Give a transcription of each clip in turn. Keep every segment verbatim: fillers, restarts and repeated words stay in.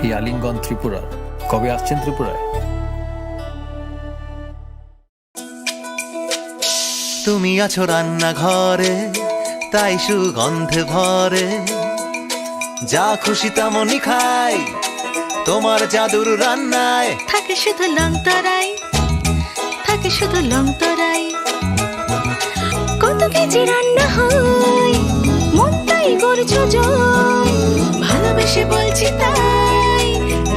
এই আলিঙ্গন ত্রিপুরার। কবে আসছেন ত্রিপুরায়? তুমি আছো রান্নাঘরে, তাই সুগন্ধে ভরে। যা খুশি তেমনই খাই, তোমার জাদুর রান্নায়। থাকে শুধু লংতরাই, থাকে শুধু লংতরাই। কত কেজি রান্না হয়, মনটাই করছো জয়। ভালোবেসে বলছি তাই,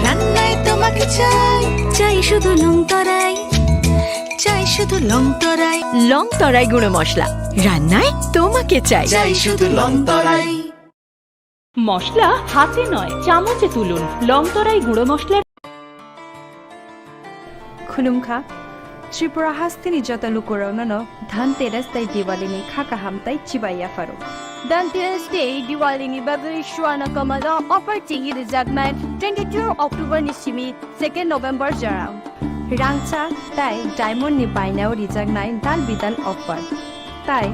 রান্নায় তোমাকে চাই। চাই শুধু লংতরাই, চাই শুধু লংতরাই। লংতরাই গুঁড়ো মশলা, রান্নায় তোমাকে চাই। চাই শুধু লংতরাই। মশলা হাতে নয়, চামচে তুলুন। লংতরাই গুঁড়ো মশলার খুলুমখা। Tripura hasteni joto lukurokno no Dhanteras tei Diwali ni kha kaham tei chibai yapharo. Dhanteras tei Diwali ni bagwi Swarna Kamal o offer chengwi rwjaknai twenty two October ni simi second November jora. Rangchak tei diamond ni bainao rijaknai dal bidal offer. Tai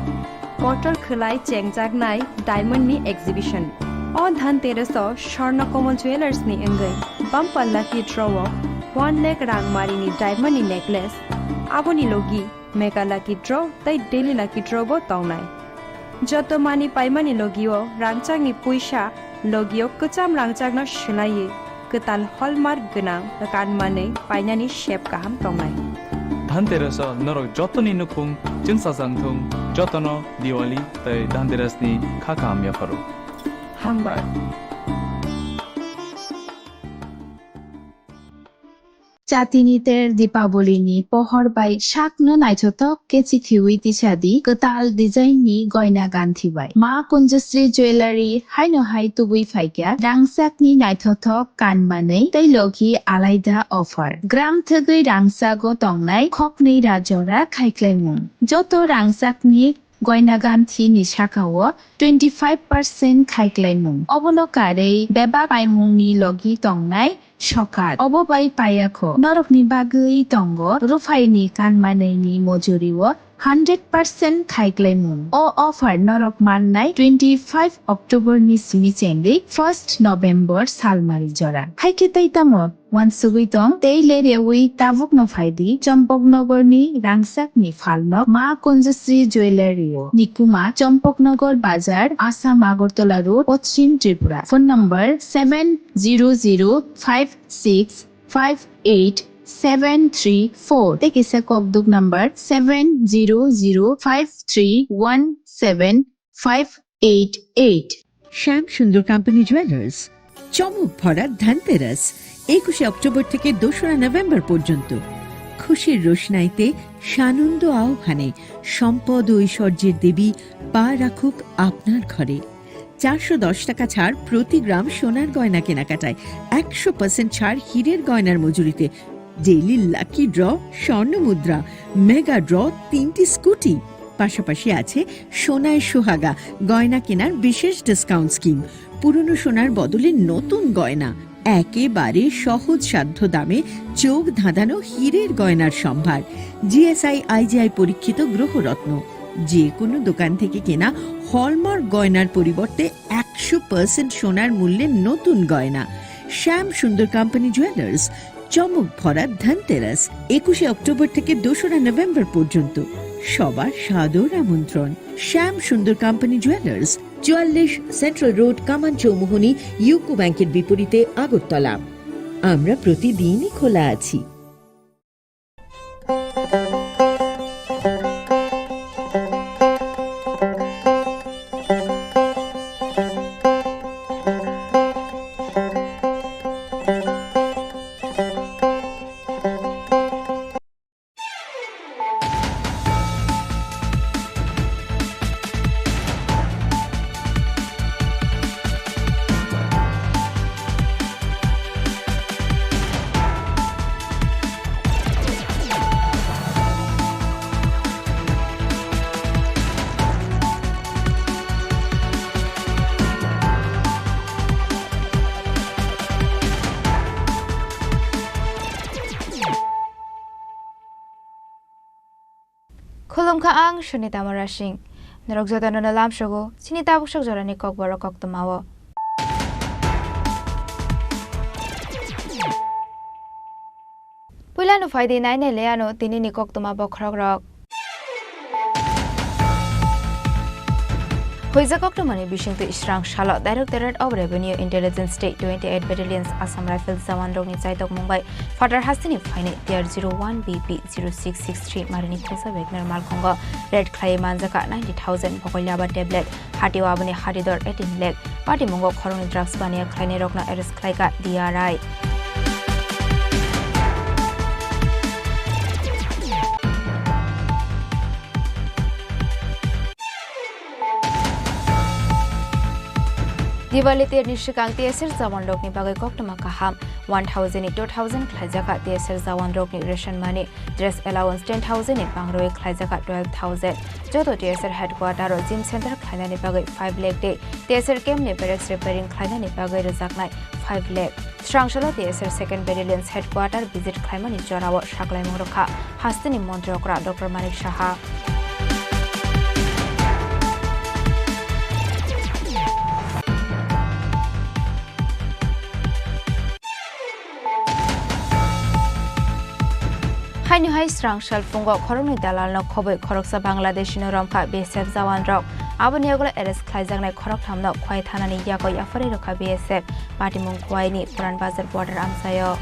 kotor khwlai chengjaknai diamond ni exhibition. O Dhanteras o Swarna Kamal Jewellers ni wngwi bumper lucky draw o one lakh rang mari ni diamond ni necklace, aboni logi mega lucky draw tei daily lucky draw bo tongnai. Joto mani paimani logio rangchakni puisa logio kwcham rangchakno swlaiwi kwtal hallmark gwnang kanmanwi painani sep kaham tongnai. Dhanteras o norok jotoni nukhung chwngsajak thung, jotono Diwali tei Dhanteras ni kha kaham yapharo. Hambai. Chatini ter Dipaboli ni pohor bai sakno naithothok khe chithiwi tisadi kwtal design ni goina ganthi bai. Ma Kunjasri Jewellery haino hai tubui phaikya rangchak ni naithothok kanmanwi tei logi alaida offer. Gram thwgwi rangchago tongnai khoknwi ra jora khaiklaimung. Joto rangchak ni goina ganthi ni saka o twenty five percent khaiklaimung. Obono karwi bebak paimung ni logi tongnai sokat. Obo bai payakho. Norokni bagwi tongo ruphai ni kanmanwi ni mojuri o hundred percent khaiklaimung. O offer norok mannai twenty five October ni simi chengwi first November salmari jora. Haikhe tei tamo? Wansugwi tong, tei le rewi tabukno phaidi, Champaknagar ni rangchak ni phalnok Ma Kunjasri Jewellery o. Nikuma, Champaknagar Bazar, Assam Agartala Road, Poschim Tripura. Phone number seven zero zero five six five eight seven three four. Tei kisa kokduk number seven zero zero five three one seven five eight eight. শ্যাম সুন্দর company jewellers, চমক ভরা ধনতেরাস, একুশে অক্টোবর থেকে দোসরা নভেম্বর পর্যন্ত। খুশির রোশনাইতে সানন্দ আহ্বানে সম্পদ ও ঐশ্বর্যের দেবী পা রাখুক আপনার ঘরে। চারশো দশ টাকা ছাড় প্রতি গ্রাম সোনার গয়না কেনাকাটায়, একশো পার্সেন্ট ছাড় হীরের গয়নার মজুরিতে, ডেইলি লাকি ড্র স্বর্ণ মুদ্রা, মেগা ড্র তিনটি স্কুটি। পাশাপাশি আছে সোনায় সোহাগা গয়না কেনার বিশেষ ডিসকাউন্ট স্কিম, পুরনো সোনার বদলে নতুন গয়না, একেবারে সহজসাধ্য দামে চোখ ধাঁধানো হীরের গয়নার সম্ভার, জিএসআই আইজিআই পরীক্ষিত গ্রহরত্ন। যে কোনো দোকান থেকে কেনা হলমার্ক গয়নার পরিবর্তে একশো পার্সেন্ট সোনার মূল্যে নতুন গয়না। শ্যাম সুন্দর কোম্পানি জুয়েলার্স, চমক ভরা ধনতেরাস, একুশে অক্টোবর থেকে দোসরা নভেম্বর পর্যন্ত। সবার সাদর আমন্ত্রণ। শ্যাম সুন্দর কোম্পানি জুয়েলার্স, চুয়াল্লিশ সেন্ট্রাল রোড, কামান চৌমুহনী, ইউকো ব্যাংকের বিপরীতে, আগরতলা। আমরা প্রতিদিনই খোলা আছি। Khulumkha ang Sunita Murasing. Norok jotono no lamsogo, chini tabuk sok jorani kokborok koktwmao. Puilano phaidi nainai le ano tinini koktwma bokhorokrok. Huijak koktwmani bisingtwi srang salo Directorate of Revenue Intelligence tei twenty-eight Battalions Assam Rifles jawanrokni chaitokmung bai phatar hasteni phainai T R zero one B P zero six six three marini khungsa Wagner malkhungo raid khlaiwi manjakha ninety thousand bokoilaba tablet, hatio aboni hatidor eighteen lakh. Patimungo khoroknwi drugs baniya khlainairokno arrest khlaikha D R I. Diwali terni swkang T S R jawanrokni bagwi koktwma kaham, one thousand ni two thousand khlaijakha T S R jawanrokni ration money, dress allowance ten thousand ni bangrwi khlaijakha twelve thousand. Joto T S R headquarter o gym center khlainani bagwi five lakh tei T S R camp ni barracks repairing khlainani bagwi rwjaknai five lakh. Srang salo T S R second Battalion's headquarter visit khlaimani jorao saklaimung rwkha hasteni montri okra Doctor Manik Saha. Haino hai srang sal phungo khoroknwi dalalno khobwi khoroksa Bangladeshino romkha B S F jawanrok. Aboni yagulo arrest khlaijaknai khoroktham no Khowai thanani yago yapharwi rwkha B S F, patimung Khowaini Puran Bazar border amchaio.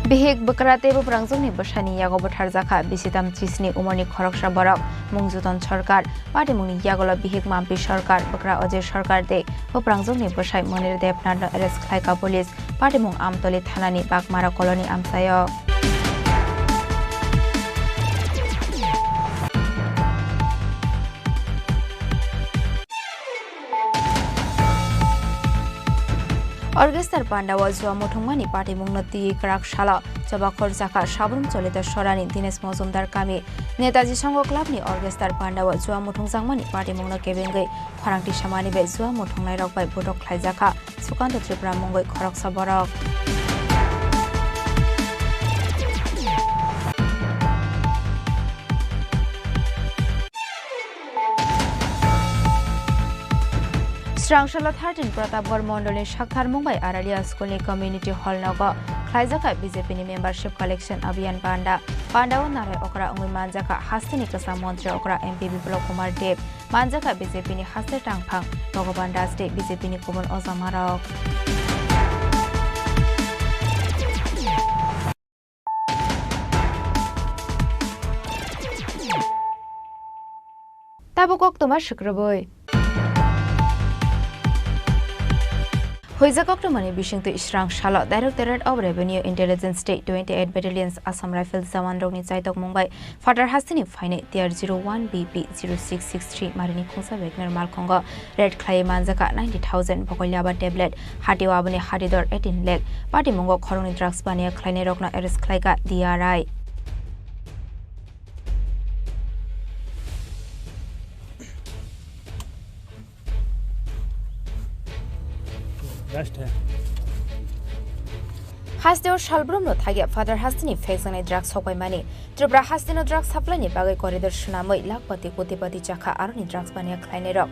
Bihik bwkra tei buprangjwkni bwsani yago butharjakha bisi tam chisni umorni khoroksa borok, mung Juton Sarkar. Patimungni yagulo bihik Mampi Sarkar, bwkra Ajay Sarkar tei buprangjwkni bwsai Monir Debnathno arrest khlaikha police. Patimung Amtoli thanani Bagmara colony amchaio. Orchestra pandao jua muthungmani patimungno twi kwrak salo chobakhor jakha Sabrum Cholita Sorani Dinesh Mojumdar kami. Netaji Songho Clubni orchestra pandao jua muthungjakmani patimungno kebengwi khorang tisamani bai jua muthungnairok bai botok khlaijakha Sukanta Tripura mungwi khoroksa borok. Srang salo thirteen Pratapgarh mondolni saktharmung bai Aralia Schoolni community hall nogo khlaijakha B J P ni membership collection abhiyan panda. Pandao narai okra wngwi manjakha hasteni kwcham montri okra M P Biplab Kumar Deb, manjakha B J P ni haste tangphang Bhagavan Das tei B J P ni kubun ojamarok. Tabuk koktwma swkrwbwi. Huijak koktwmani bisingtwi srang salo Directorate of Revenue Intelligence tei twenty-eight Battalion's Assam Rifles jawanrokni chaitokmung bai phatar hasteni phainai T R zero one B P zero six six three marini khungsa Wagner malkhungo raid khlaiwi manjakha ninety thousand bokoilaba tablet, hatio aboni hatidor eighteen lakh. Patimungo khoroknwi drugs baniya khlainairokno arrest khlaikha D R I. Hasteo salbrumno thagya phatar hasteni phekjaknai drugs sokpaimani. Tripura hasteno drugs supply ni bagwi corridor swnamwi lakhpati kotipati chakha aroni drugs baniya khlainairok.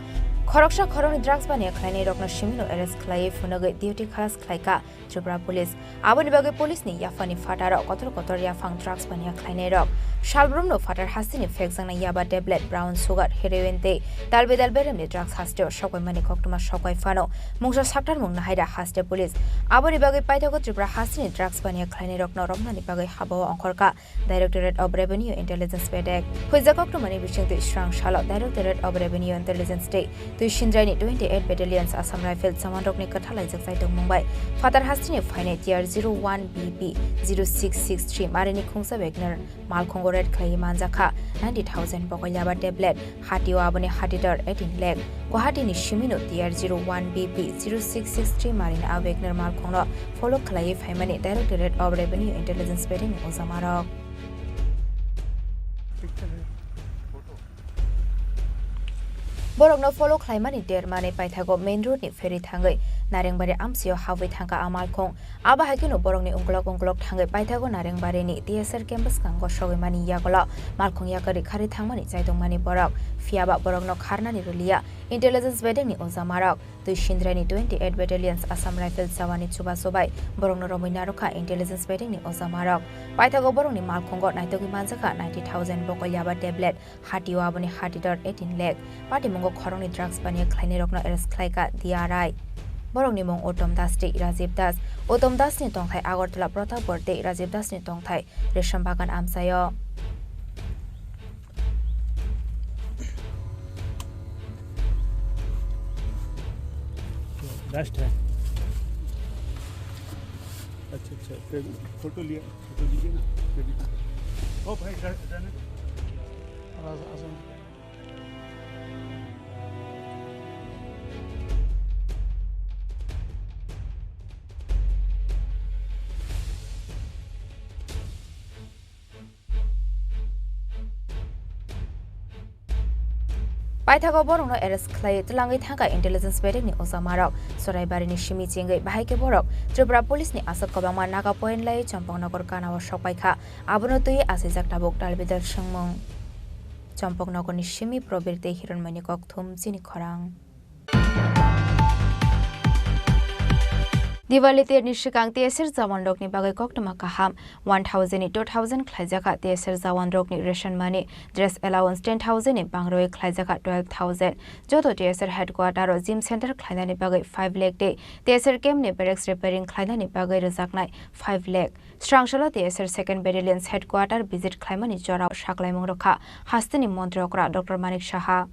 Khoroksa khoroknwi drugs baniya khlainairokno simino arrest khlaiwi phunugwi duty khalas khlaikha Tripura Police. Aboni bagwi police ni yaphani phataro kotor kotor yaphang drugs baniya khlainairok. Salbrumno phatar hasteni phekjaknai yaba tablet, brown sugar, heroin tei talbedal beremni drugs hasteo sokpaimani koktwma sokpai phano mungsa saktarmung nahaida haste police. Aboni bagwi paithago Tripura hasteni drugs baniya khlainairokno romnani bagwi habao ongkhorkha Directorate of Revenue Intelligence bedek. Huijak koktwmani bisingtwi srang salo Directorate of Revenue Intelligence tei twi Sindraini twenty-eight Battalion's Assam Rifles jawanrokni kwthalaijak chaitokmung bai phatar hasteni phainai T R zero one B P zero six six three marini khungsa Wagner malkhungo raid khlaiwi manjakha ninety thousand bokoilaba tablet, hatio aboni hatidor eighteen lakh. Guwahati ni simino T R zero one B P zero six six three marini a Wagner malkhungno follow khlaiwi phaimani Directorate of Revenue Intelligence bedekni ojamarok. Borokno follow khlaimani dermani paithago main road ni ferry thangwi Narengbari amsio habwi thangkha a malkhung. Abo hai kheno borokni ungkulok ungkulok thangwi paithago Narengbari ni T S R camp bwskango sogwi mani yagulo malkhung yakarwi kharwi thangmani chaitokmani borok. Phiyaba borokno kharnani rwliya intelligence bedekni ojamarok. Twi Sindraini twenty eight Battalions Assam Rifles jawani chubachu bai borokno romwi narwkha intelligence bedekni ojamarok. Paithago borokni malkhungo naitogwi manjakha ninety thousand bokolyaba tablet, hatio aboni hati dor eighteen lakh. Patimungo khoroknwi drugs paniya khlainairokno arrest khlaikha D R I. Borokni mung Uttom Das tei Rajiv Das. Uttom Dasni tongthai Agartala Pratapgarh tei Rajiv Dasni tongthai Resham Bagan amchaio. Dust है। अच्छा, अच्छा, फिर फोटो लिया, फोटो लीजिए ना, फिर भी। ओ भाई, जा-, जाने दो। Paithago borokno arrest khlaiwi twlangwi thangkha intelligence bedekni ojamarok. Choraibarini simi chengwi bahai khe borok Tripura Police ni aswk kwbangma naga point laiwi Champaknagar ganao sokpaikha. Abono twiwi achaijak tabuk dalbidal swngmung. Champaknagarni simi Probir tei Hironmoini Kokthum chini khorang. Diwali terni swkang T S R jawanrokni bagwi koktwma kaham one thousand ni two thousand khlaijakha. T S R jawanrokni ration money, dress allowance ten thousand ni bangrwi khlaijakha twelve thousand. Joto T S R headquarter o gym center khlainani bagwi five lakh tei T S R camp ni barracks repairing khlainani bagwi rwjaknai five lakh. Srangsalo T S R second Battalion's headquarter visit khlaimani jorao saklaimung rwkha hasteni montri okra Doctor Manik Saha.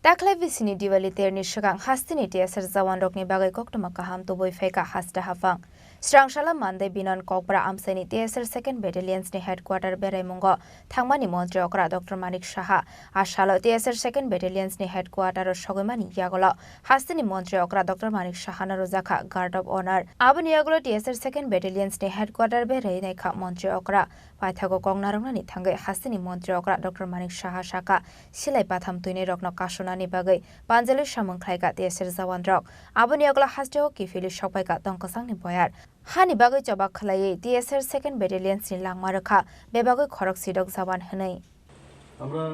Taklai bisini Diwali terni swkang hasteni T S R jawanrokni bagwi koktwma kaham tubui phaikha haste haphang. Srangsala Monday Binon Kokbra amchaini T S R second Battalion's ni headquarter beraimungo thangmani montri okra Doctor Manik Saha. A salo T S R second Battalion's ni headquarter o sogwimani yagulo hasteni montri okra Doctor Manik Saha no rwjakha Guard of Honor. Aboni yagulo T S R second Battalion's ni headquarter berai naikha montri okra. Paithago kok narwknani thangwi hasteni montri okra Doctor Manik Saha saka silai patham twinai rokno kasonani bagwi panjali samung khlaikha T S R jawanrok. Aboni yagulo hasteo kiphilwi sokpaikha tong kwchangni boyar. Hani bagwi choba khwlaiwi T S R second Battalion's ni langma rwkha bebagwi khorok sidok jawan hwnwi. আমরা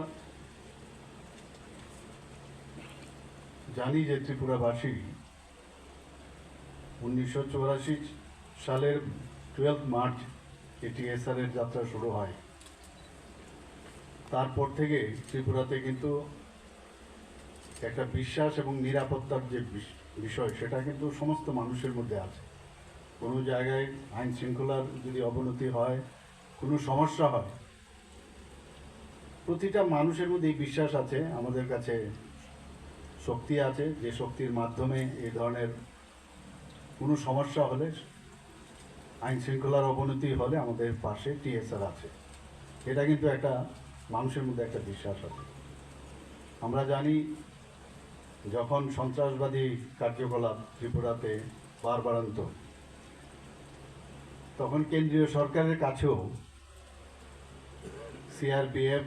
জানি যে ত্রিপুরাবাসী উনিশশো চুরাশি সালের twelve March এ টিএসআর এর যাত্রা শুরু হয়। তারপর থেকে ত্রিপুরাতে কিন্তু একটা বিশ্বাস এবং নিরাপত্তার যে বিষ-, বিষয়, সেটা কিন্তু সমস্ত মানুষের মধ্যে আছে। কোনো জায়গায় আইন শৃঙ্খলার যদি অবনতি হয়, কোনো সমস্যা হয়, প্রতিটা মানুষের মধ্যে এই বিশ্বাস আছে, আমাদের কাছে শক্তি আছে, যে শক্তির মাধ্যমে এই ধরনের কোনো সমস্যা হলে, আইন শৃঙ্খলার অবনতি হলে আমাদের পাশে টিএসআর আছে। এটা কিন্তু একটা মানুষের মধ্যে একটা বিশ্বাস আছে। আমরা জানি, যখন সন্ত্রাসবাদী কার্যকলাপ ত্রিপুরাতে বাড়বাড়ন্ত, তখন কেন্দ্রীয় সরকারের কাছেও সিআরপিএফ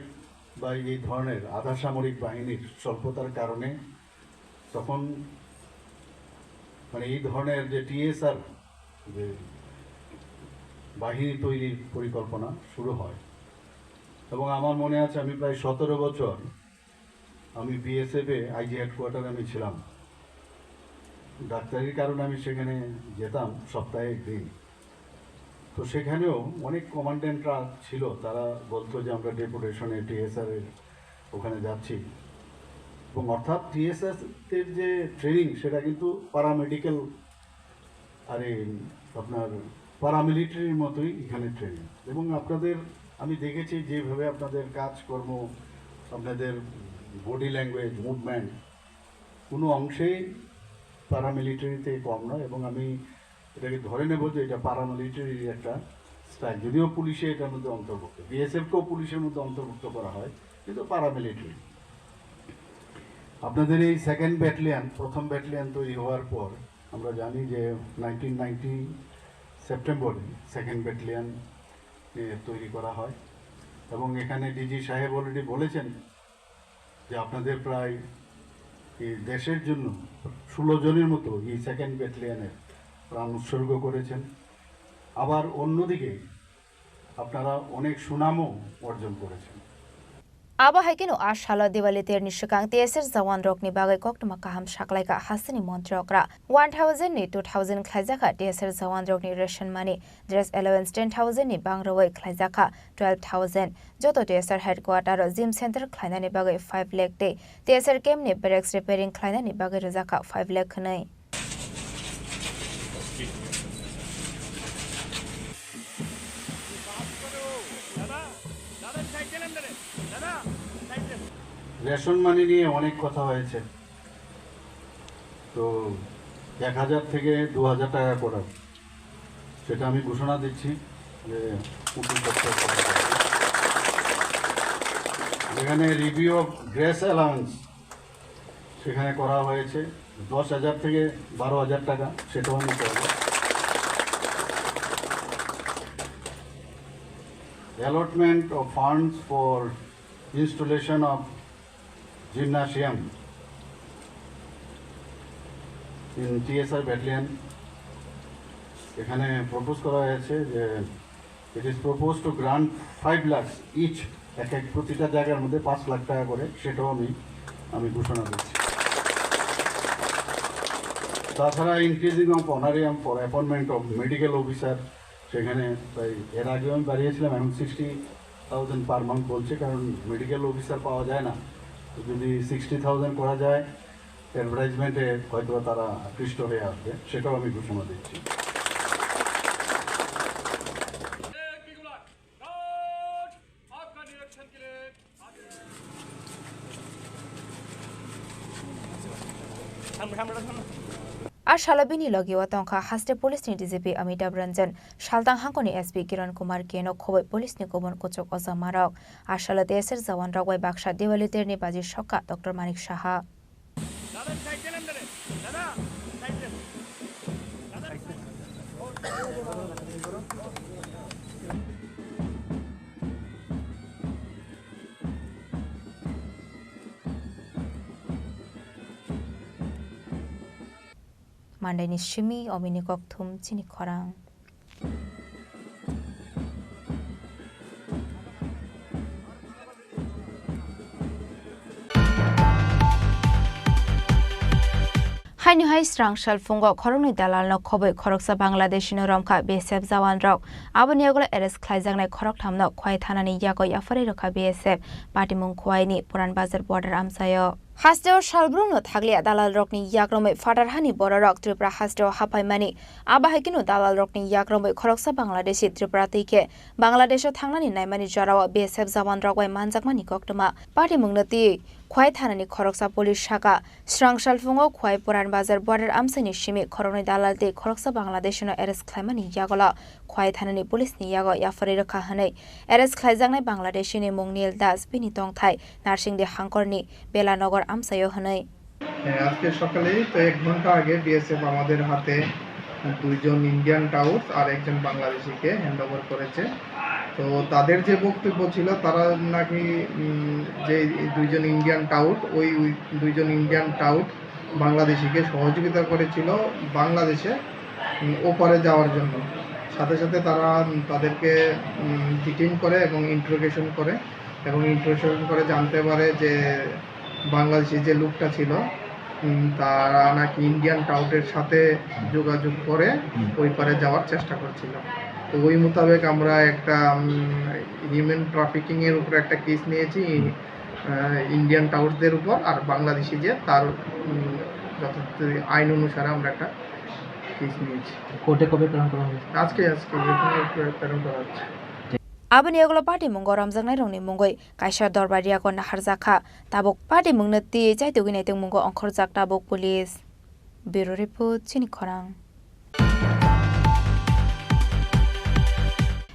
বা এই ধরনের আধা সামরিক বাহিনীর স্বল্পতার কারণে তখন, মানে, এই ধরনের যে টিএসআর, যে বাহিনী তৈরির পরিকল্পনা শুরু হয়। এবং আমার মনে আছে, আমি প্রায় সতেরো বছর আমি বিএসএফ এ আইজি হেডকোয়ার্টারে আমি ছিলাম। ডাক্তারির কারণে আমি সেখানে যেতাম সপ্তাহে একদিন। তো সেখানেও অনেক কমান্ডেন্টরা ছিল, তারা বলতো যে, "আমরা ডেপুটেশনে টিএসআর এর ওখানে যাচ্ছি।" এবং অর্থাৎ টিএসআর এর যে ট্রেনিং, সেটা কিন্তু প্যারামেডিকেল, আরে, আপনার প্যারামিলিটারির মতোই এখানে ট্রেনিং। এবং আপনাদের, আমি দেখেছি যেভাবে আপনাদের কাজকর্ম, আপনাদের বডি ল্যাঙ্গুয়েজ, মুভমেন্ট, কোনো অংশেই প্যারামিলিটারিতে কম নয়। এবং আমি এটাকে ধরে নেব যে এটা প্যারামিলিটারির একটা স্টাইল, যদিও পুলিশে এটার মধ্যে অন্তর্ভুক্ত, বিএসএফ কেও পুলিশের মধ্যে অন্তর্ভুক্ত করা হয়, কিন্তু প্যারামিলিটারি। আপনাদের এই সেকেন্ড ব্যাটালিয়ন, প্রথম ব্যাটালিয়ন তৈরি হওয়ার পর আমরা জানি যে নাইনটিন নাইনটি সেপ্টেম্বরে সেকেন্ড ব্যাটালিয়ন, এ, তৈরি করা হয় এবং এখানে ডিজি সাহেব অলরেডি বলেছেন যে আপনাদের প্রায় এই দেশের জন্য ষোলো জনের মতো এই সেকেন্ড ব্যাটালিয়নের প্রাণ উৎসর্গ করেছেন। আবার অন্যদিকে আপনারা অনেক সুনামও অর্জন করেছেন। Abo hai kheno a salo Diwali terni swkang T S R jawan rokni bagwi koktwma kaham saklaikha hasteni montri okra. One thousand ni two thousand khlaijakha T S R jawan rokni ration money, dress allowance ten thousand ni bangrwi khlaijakha twelve thousand. Joto T S R headquarter o gym center khlainani bagwi five lakh tei T S R camp ni barracks repairing khlainani bagwi rwjakha five lakh hwnwi. Ration money নিয়ে অনেক কথা হয়েছে, তো এক হাজার থেকে দু হাজার টাকা করার, সেটা আমি ঘোষণা দিচ্ছি যে উকিল দপ্তর থেকে। যেখানে রিভিউ অফ গ্রেস অ্যালাউন্স, সেখানে করা হয়েছে দশ হাজার থেকে বারো হাজার টাকা, সেটাও আমি করব। Allotment of funds for installation of gymnasium in T S R battalion, এখানে প্রপোজ করা হয়েছে যে it is proposed to grant five lakhs each, এক এক প্রতিটা জায়গার মধ্যে পাঁচ লাখ টাকা করে, সেটাও আমি আমি ঘোষণা দিচ্ছি। তাছাড়া increasing of honorarium for appointment of medical officer, সেখানে প্রায় এর আগেও আমি বাড়িয়েছিলাম, এখন সিক্সটি থাউজেন্ড পার মান্থ বলছে, কারণ মেডিকেল অফিসার পাওয়া যায় না। তো যদি সিক্সটি থাউজেন্ড করা যায়, অ্যাডভার্টাইজমেন্টে হয়তো তারা আকৃষ্ট হয়ে আসবে, সেটাও আমি ঘোষণা দিচ্ছি। A salo bini logi o tongkha haste police ni D G P Amitabh Ranjan, saltang hangkoni S P Kiran Kumar K no khoboi police ni kubun kuchuk ojamarok. A salo T S R jawan rok bai baksa Diwali terni baji sokha Doctor Manik Saha. Mandaini simi omini kokthum chini khorang. Haino hai srang salphungo khoroknwi dalalno khoboi khoroksa Bangladeshino romkha B S F jawanrok. Aboni yagulo arrest khlaijaknai khoroktham no Khwai thanani yago yapharwi rwkha B S F, patimung Khwaini Puran Bazar border amchaio. Hasteo salbrumno thakliya dalalrokni yakromwi phatar hani bororok Tripura hasteo haphaimani. Abo hai kheno dalalrokni yakromwi khoroksa Bangladeshi Tripura twi khe Bangladesho thangnani naimani jorao B S F jawanrok bai manjakmani koktwma. Patimungno twiwi Khwai thanani khoroksa police saka, srang salphungo Khwai Puran Bazar border amchaini simi khoroknwi dalal tei khoroksa Bangladeshino arrest khlaimani yagulo Khwai thanani police ni yago yapharwi rwkha hwnwi arrest khlaijaknai Bangladeshini mung Nil Das, bini tongthai Narsingdi hangkorni Belanagar amchaio hwnwi. হ্যাঁ, আজকে সকালেই তো এক ঘন্টা আগে বিএসএফ আমাদের হাতে দুইজন ইন্ডিয়ান টাউট আর একজন বাংলাদেশিকে হ্যান্ড ওভার করেছে। তো তাদের যে বক্তব্য ছিল, তারা নাকি, উম, যে দুইজন ইন্ডিয়ান টাউট, ওই, ওই দুইজন ইন্ডিয়ান টাউট বাংলাদেশিকে সহযোগিতা করেছিল বাংলাদেশে, উম, ওপারে যাওয়ার জন্য। সাথে সাথে তারা, উম, তাদেরকে, উম, ডিটেইন করে এবং ইন্টারোগেশন করে, এবং ইন্টারোগেশন করে জানতে পারে যে বাংলাদেশি যে লোকটা ছিল, উম, তারা নাকি ইন্ডিয়ান টাউটের সাথে যোগাযোগ করে হুম। ওই পারে যাওয়ার চেষ্টা করছিল। তো ওই মোতাবেক আমরা একটা, উম, হিউম্যান ট্রাফিকিং এর উপরে একটা কেস নিয়েছি, আহ, ইন্ডিয়ান টাউটদের উপর, আর বাংলাদেশি যে তার, উম, যথাযথ আইন অনুসারে আমরা একটা কেস নিয়েছি। কোর্টে কবে প্রেরণ করা হবে? আজকে, আজকে এখানে প্রে-, প্রেরণ করা হচ্ছে। Aboni yagulo patimung romjaknairokni mungwi kaisa dorbar yago naharjakha. Tabuk patimungno twiwi chaitugwi naitwngmungo ongkhorjak tabuk police. Bureau Report, chini khorang.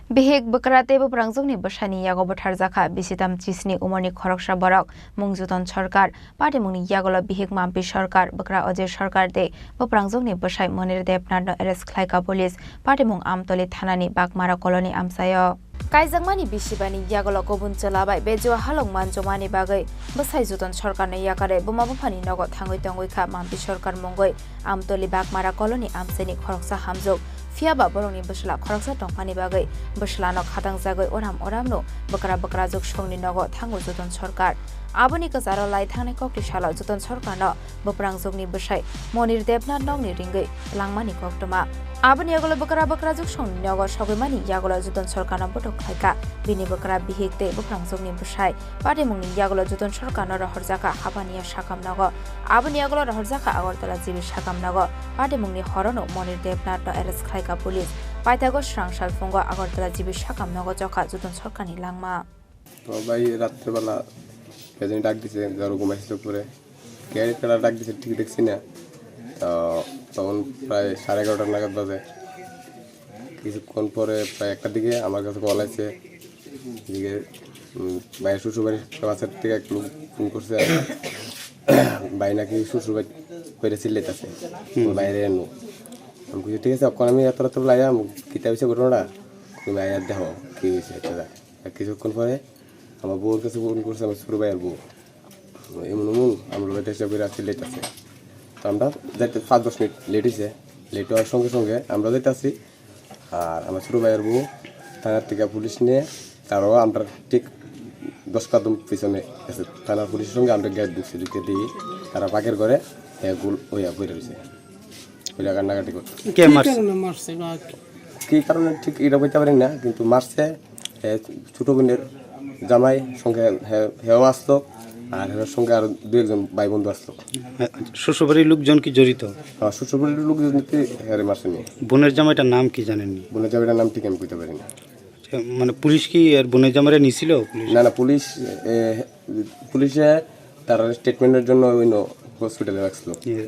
Bihik bwkra tei bwprangjwkni bwsaini yago butharjakha bisitam chisni umorni khoroksa borok, mung Juton Sarkar. Patimungni yagulo bihik Mampi Sarkar, bwkra Ajay Sarkar tei bwprangjwkni bwsai Monir Debnathno arrest khlaikha police. Patimung Amtoli thanani Bagmara colony amchaio. Kaijakmani bisi baini yagulo kubun chwla bai bejua halok manjomani bagwi bwsai Juton Sarkarno yakarwi buma buphani nogo thangwi tongwi kha Mampi Sarkar mungwi. Amtoli Bagmara colony amchaini khoroksa hamjwk, phiya ba borokni bwsla khoroksa tongmani bagwi bwslano khatangjagwi oram oramno bwkra bwkrajwk songni nogo thango Juton Sarkar. Aboni kwcharo lai thangnai kokti salo Juton Sarkarno bwprangjwkni bwsai Monir Debnath nokni ringwi langmani koktwma. Aboni yagulo bwkra bwkrajwk songni nogo sogwimani yagulo Juton Sarkarno botok khlaikha. Bini bwkra bihik tei bwprangjwkni bwsai Patimungni yagulo Juton Sarkarno rohorjakha Habania sakam nogo. Aboni yagulo rohorjakha Agartala G B sakam nogo. Patimungni horono Monir Debnathno arrest khlaikha police. Paithago swrang salphungo Agartala G B sakam nogo chokha Juton Sarkarni langma. তো ভাই রাত্রেবেলা কে জানি ডাক দিছে, ধরো ঘুমাইছিল পরে। কে কারা ডাক দিছে ঠিক দেখছি না। তো তখন প্রায় সাড়ে এগারোটা নাগাদ বাজে। কিছুক্ষণ পরে প্রায় একটার দিকে আমার কাছে কল আছে। এদিকে, উম, ভাইয়ের শ্বশুরবাড়ির পাশের থেকে এক লোক ফোন করছে। ভাই নাকি শ্বশুরবাড়ি করে চিল্লাইতেছে। হুম। বাইরে এনো। আমি কইছি, "ঠিক আছে, এখন আমি এত রাত্রে লাইয়া, কিতা হইছে ঘটনাটা? তুমি আইয়া দেখো, কি হইছে এটা।" আর কিছুক্ষণ পরে আমার বউর কাছে ফোন করছে, আমার ছোট ভাইয়ের বউ। এমন এমন আমরা লগে চেষ্টা করে আসছি, লেট আছে। তো আমরা যাইতে পাঁচ দশ মিনিট লেট হইছে। লেট হওয়ার সঙ্গে সঙ্গে আমরা যাইতে আসি। আর আমার ছোট ভাইয়ের বউ থানার থেকে পুলিশ নিয়ে তারাও আমরা ঠিক দশ কদম পিছনে গেছে। থানার পুলিশের সঙ্গে আমরা গেট ঢুকছি, ঢুকে দিয়ে তারা বাঘের ঘরে, এ, গুল হইয়া পড়ে রয়েছে। ওই জায়গায় নাগাটি করছে। কে কি মারছে? কারণে মারছে বা কি? কি কারণে ঠিক এটা বলতে পারি না, কিন্তু মারছে, এ, ছোট বোনের জামাই সঙ্গে হে-, হেও আসলো, আর হের সঙ্গে আরো দু একজন ভাই বন্ধু আসলো। হ্যাঁ, শ্বশুরবাড়ির লোকজন কি জড়িত? হ্যাঁ, শ্বশুরবাড়ির লোকজন কি হেরে মারছে নিয়ে। বোনের জামাইটার নাম কি জানেননি? বোনের জামাইটার নাম ঠিক আমি কইতে পারি না। আচ্ছা, মানে পুলিশ কি আর বোনের জামাইরে নিছিল পুলিশ? না, না, পুলিশ, এ, পুলিশে তার স্টেটমেন্টের জন্য ওই ন-, হসপিটালে রাখছিল। ইয়ে,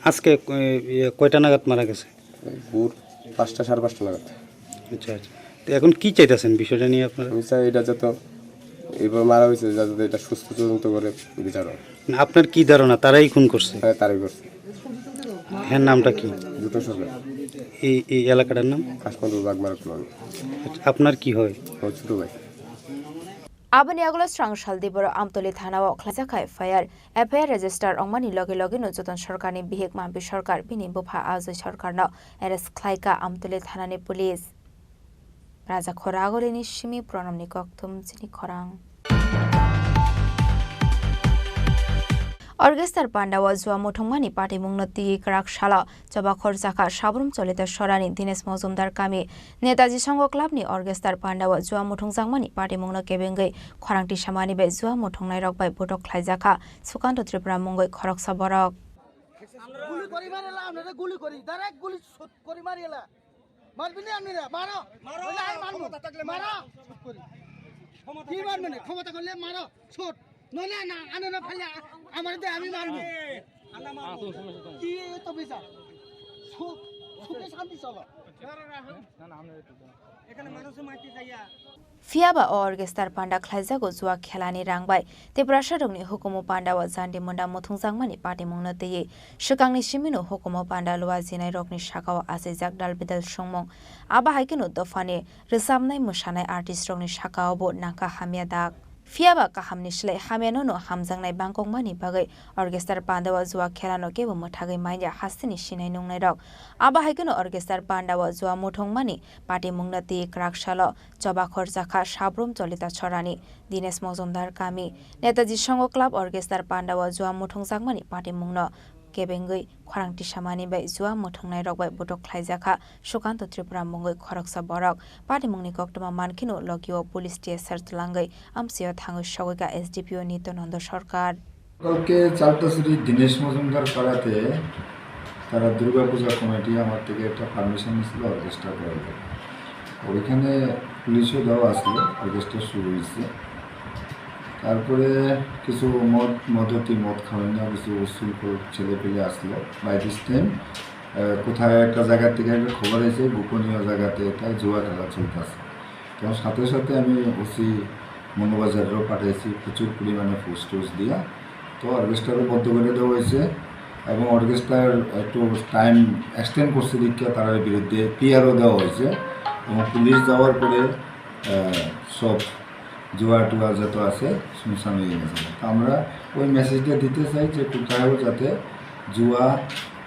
আজকে, এ, ইয়ে, কয়টা নাগাদ মারা গেছে? ভোর পাঁচটা, সাড়ে পাঁচটা নাগাদ। আচ্ছা, আচ্ছা। তো এখন কি চাইতেছেন বিষয়টা নিয়ে আপনারা? আমি চাই এটা যত এইভাবে মারা হয়েছে, যাতে এটা সুস্থ তদন্ত করে বিচার হয়। না, আপনার কি ধারণা তারাই খুন করছে? হ্যাঁ, তারাই করছে। হ্যাঁ, নামটা কি? জুতো সরকার। এই, এই এলাকাটার নাম? কাশমান্ডু বাগমারা কলোনি। আচ্ছা, আপনার কি হয়? আমার ছোট ভাই। Aboni yagulo swrang sal di borok Amtoli thanao khlaijakha F I R. F I R register wngmani logi logino Joton Sarkarni bihik Mampi Sarkar bini bupha Ajay Sarkarno arrest khlaikha Amtoli thanani police. Raja Khoragolini simi Pranamni kokthum chini khorang. Orchestra pandao jua muthungmani patimungno twi kwrak salo Chobakhor Jakha Sabrum Cholita Sorani Dinesh Mojumdar kami Netaji Songho Club ni Orchestra pandao jua muthungjakmani patimungno kebengwi khorang tisamani bai jua muthungnairok bai botok khlaijakha Sukanto Tripura mungwi khoroksa borok. গুলি করি মারিলা, আপনারা গুলি করি, ডাইরেক্ট গুলি শুট করি মারিলা। মারবি না আপনারা, মারো। মারো, নাহলে আমি মারবো। ক্ষমতা থাকলে মারো। মারো। শুট করি। ক্ষমতা কি থাকলে মারবেন? মারো। ক্ষমতা করলে মারো, শুট। নইলে না, আনে না ফাইলে আমারে দে, আমি মারবো। আমরা মারবো। কি এত বিচার? সুখ, সুখে শান্তি চলো। না, না, আমরা একটু দাঁড়াও। এখানে মানুষে মারতে যাইয়া। Phiya ba o orchestra panda khlaijago jua khelani rang bai Tiprasarokni hukumu pandao jandi munda muthungjakmani patimungno twiwi swkangni simino hukumu panda lua jinairokni sakao achaijak dalbidal songmung. Abo hai kheno dophani rwchapnai mwsanai artistrokni sakaobo nangkha hamya dak. Phiya ba kahamni slai hamyanono hamjaknai bangkokmani bagwi orchestra pandao jua khelano kebo mwthagwi manya hasteni sinai nungnairok. Abo hai kheno orchestra pandao jua muthungmani patimungno twi kwrak salo Chobakhor Jakha Sabrum Cholita Sorani, Dinesh Mojumdar kami, Netaji Songho Club Orchestra pandao jua muthungjakmani patimungno kebengwi khorang tisamani bai jua muthungnairok bai botok khlaijakha Sukanto Tripura mungwi khoroksa borok. Patimungni koktwma mankheno logio police T S R twlangwi amchaio thangwi sogwikha S D P O Nityananda Sarkar. কালকে চালতাছড়ি দীনেশ মজুমদার পাড়াতে তারা দুর্গা পূজা কমিটি আমার থেকে একটা পারমিশন নিয়েছিল অর্কেস্ট্রা করার জন্য। ওইখানে পুলিশও দেওয়া আসলো, অর্কেস্ট্রা শুরু হয়েছে। তারপরে কিছু মদ, মদতি, মদ খাওয়ানো কিছু উশৃঙ্খল ছেলেপেলে আসলো। বাই দিস টাইম, আহ, কোথায় একটা জায়গা থেকে একটা খবর এসে গোপনীয় জায়গাতে একটা জুয়া খেলা চলতেছে। তো সাথে সাথে আমি ওসি মৌলভীবাজারেরও পাঠাইছি প্রচুর পরিমাণে ফোর্স টোর্স দিয়া। তো অর্কেস্ট্রারও বন্ধ করে দেওয়া হয়েছে এবং অর্কেস্ট্রার একটু টাইম এক্সটেন্ড করছে দেখিয়া তার বিরুদ্ধে পিআরও দেওয়া হয়েছে এবং পুলিশ যাওয়ার পরে, আহ, সব জুয়া টুয়া যত আছে শুনশান হয়ে গেছে। তো আমরা ওই মেসেজটা দিতে চাই যে কোথাও যাতে জুয়া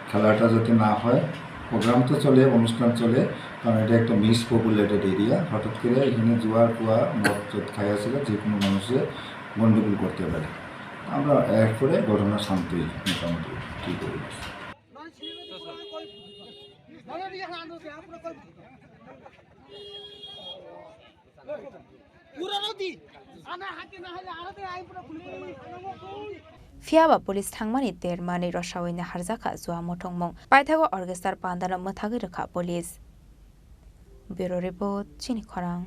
খেলাটা যাতে না হয়। প্রোগ্রাম তো চলে, অনুষ্ঠান চলে, কারণ এটা একটা মিস পপুলেটেড এরিয়া। হঠাৎ করে এখানে জুয়া টুয়া মদ যত খাই আছে, যে কোনো মানুষে গণ্ডগোল করতে পারে। আমরা এরপরে ঘটনা শান্তই মোটামুটি ঠিক হয়ে গেছে। Phiya ba police thangmani ter manwi rwsaui naharjakha jua muthungmung. Paithago orchestra pandano mwthagwi rwkha police. Bureau Report, Chini Khorang.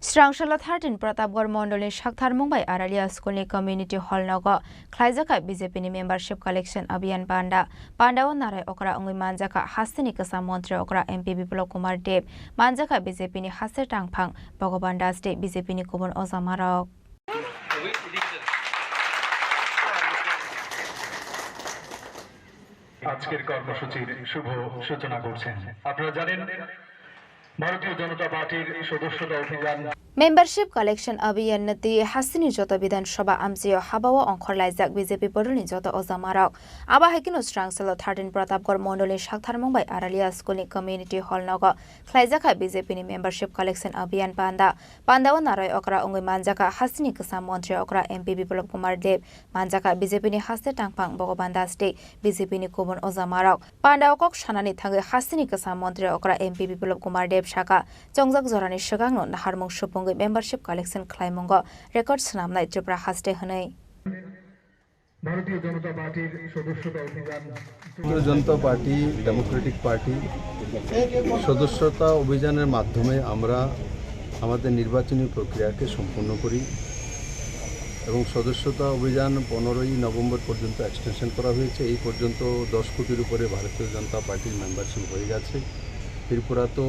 Srangsalo thirteen Pratapgarh mondolni saktharmung bai Aralia schoolni community hall nogo khlaijakha B J P ni membership collection abhiyan panda. Pandao narai okra wngwi manjakha hasteni kwcham montri okra M P Biplab Kumar Deb, manjakha B J P ni haste tangphang Bhagaban Das tei B J P ni kubun ojamarok. আজকের কর্মসূচির শুভ সূচনা করছেন। আপনারা জানেন, ভারতীয় জনতা পার্টির সদস্যতা অভিযান Membership collection abhiyan no twi hasteni joto Bidhan Sabha amchio habao ongkhorlaijak B J P boroni joto ojamarok. Abo hai kheno Srangsalo thirteen Pratapgarh mondolni saktharmung bai Aralia schoolni community hall nogo khlaijakha B J P ni membership collection abhiyan panda. Pandao narai okra wngwi manjakha hasteni kwcham montri okra M P Biplab Kumar Deb, manjakha B J P ni haste tangphang Bhagaban Das tei B J P ni kubun ojamarok. Pandao kok sanani thangwi hasteni kwcham montri okra M P Biplab Kumar Deb sakha, chongjak jorani swkangno naharmung supungwi membership collection khlaimungo record swnamnai Tripura haste hwnwi. ভারতীয় জনতা পার্টির সদস্যতা অভিযান ভারতীয় জনতা party Democratic party সদস্যতা অভিযানের মাধ্যমে আমরা আমাদের নির্বাচনী প্রক্রিয়াকে সম্পূর্ণ করি এবং সদস্যতা অভিযান পনেরোই নভেম্বর পর্যন্ত এক্সটেনশন করা হয়েছে। এই পর্যন্ত দশ কোটির উপরে ভারতীয় জনতা পার্টির মেম্বারশিপ হয়ে গেছে। ত্রিপুরা তো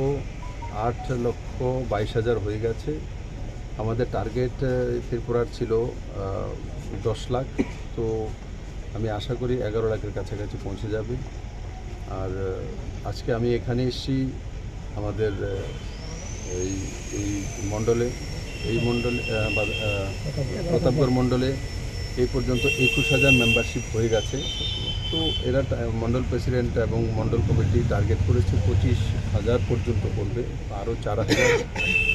আট লক্ষ বাইশ হাজার হয়ে গেছে। আমাদের টার্গেট ত্রিপুরার ছিল দশ লাখ। তো আমি আশা করি এগারো লাখের কাছাকাছি পৌঁছে যাবে। আর আজকে আমি এখানে এসেছি আমাদের এই এই মণ্ডলে এই মণ্ডলে প্রতাপগড় মণ্ডলে এই পর্যন্ত একুশ হাজার মেম্বারশিপ হয়ে গেছে। তো এরা মণ্ডল প্রেসিডেন্ট এবং মণ্ডল কমিটি টার্গেট করেছে পঁচিশ হাজার পর্যন্ত করবে। আরও চার হাজার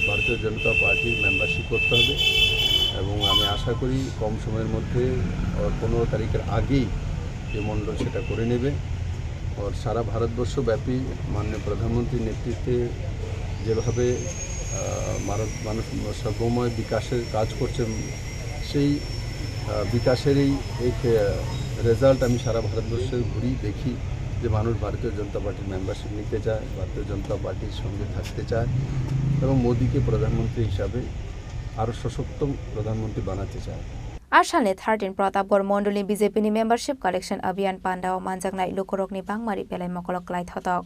ভারতীয় জনতা পার্টির মেম্বারশিপ করতে হবে এবং আমি আশা করি কম সময়ের মধ্যে পনেরো তারিখের আগেই যে মণ্ডল সেটা করে নেবে। আর সারা ভারতবর্ষব্যাপী মাননীয় প্রধানমন্ত্রীর নেতৃত্বে যেভাবে মানুষ সর্বময় বিকাশের কাজ করছে, সেই বিকাশের এই এক রেজাল্ট আমি সারা ভারতবর্ষে ঘুরি, দেখি যে মানুষ ভারতীয় জনতা পার্টির মেম্বারশিপ নিতে চায়, ভারতীয় জনতা পার্টির সঙ্গে থাকতে চায় এবং মোদীকে প্রধানমন্ত্রী হিসাবে আরও সশক্ত প্রধানমন্ত্রী বানাতে চায়। Asalni thirteen Pratapgarh Mondolni B J P ni membership collection abhiyan pandao manjaknai lukurokni bangmari belai mokolok klai thotok.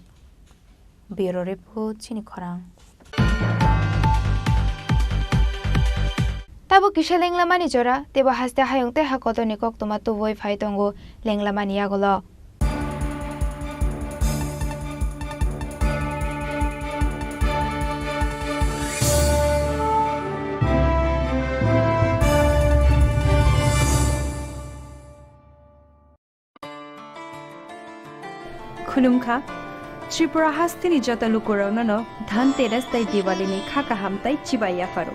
Bureau Report, Chini Khorang. Tabuk kisa lenglamani jora, teibo haste hayung tei ha kotorni koktwma tubui phai tongo lenglamani yagulo. Khulumkha, Tripura hasteni joto lukurokno no Dhanteras tei Diwali ni kha kaham tei chibai yapharo.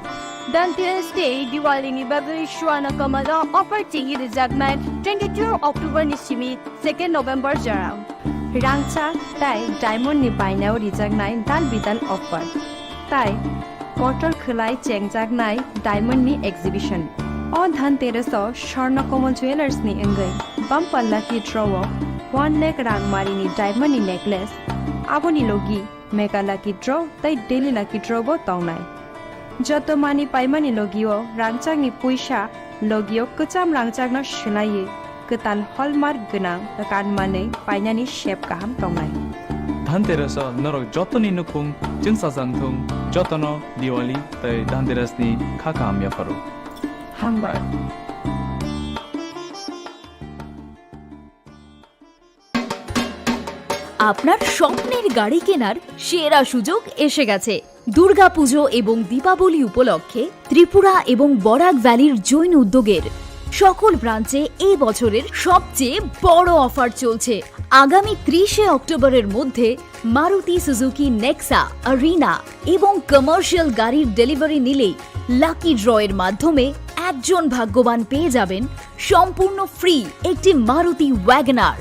Dhanteras tei Diwali ni bagwi Swarna Kamal o offer chengwi rwjaknai twenty two October ni simi second November jora. Rangchak tei diamond ni bainao rijaknai dal bidal offer. Tai kotor khwlai chengjaknai diamond ni exhibition. O Dhanteras o Swarna Kamal Jewellers ni wngwi bumper lucky draw o one lakh rang mari ni diamond ni necklace, aboni logi mega lucky draw tei daily lucky draw bo tongnai. Joto mani paimani logio rangchakni puisa logio kwcham rangchakno swlaiwi kwtal hallmark gwnang kanmanwi painani sep kaham tongnai. Dhanteras o norok jotoni nukhung chwngsajak thung, jotono Diwali tei Dhanteras ni kha kaham yapharo. Hambai. আপনার স্বপ্নের গাড়ি কেনার সেরা সুযোগ এসে গেছে। দুর্গাপুজো এবং দীপাবলি উপলক্ষে ত্রিপুরা এবং বরাক ভ্যালির জৈন উদ্যোগের সকল ব্রাঞ্চে এই বছরের সবচেয়ে বড় অফার চলছে। আগামী ত্রিশে অক্টোবরের মধ্যে মারুতি সুজুকি নেক্সা, আরিনা এবং কমার্শিয়াল গাড়ির ডেলিভারি নিলেই লাকি ড্রয়ের মাধ্যমে একজন ভাগ্যবান পেয়ে যাবেন সম্পূর্ণ ফ্রি একটি মারুতি ওয়াগনার।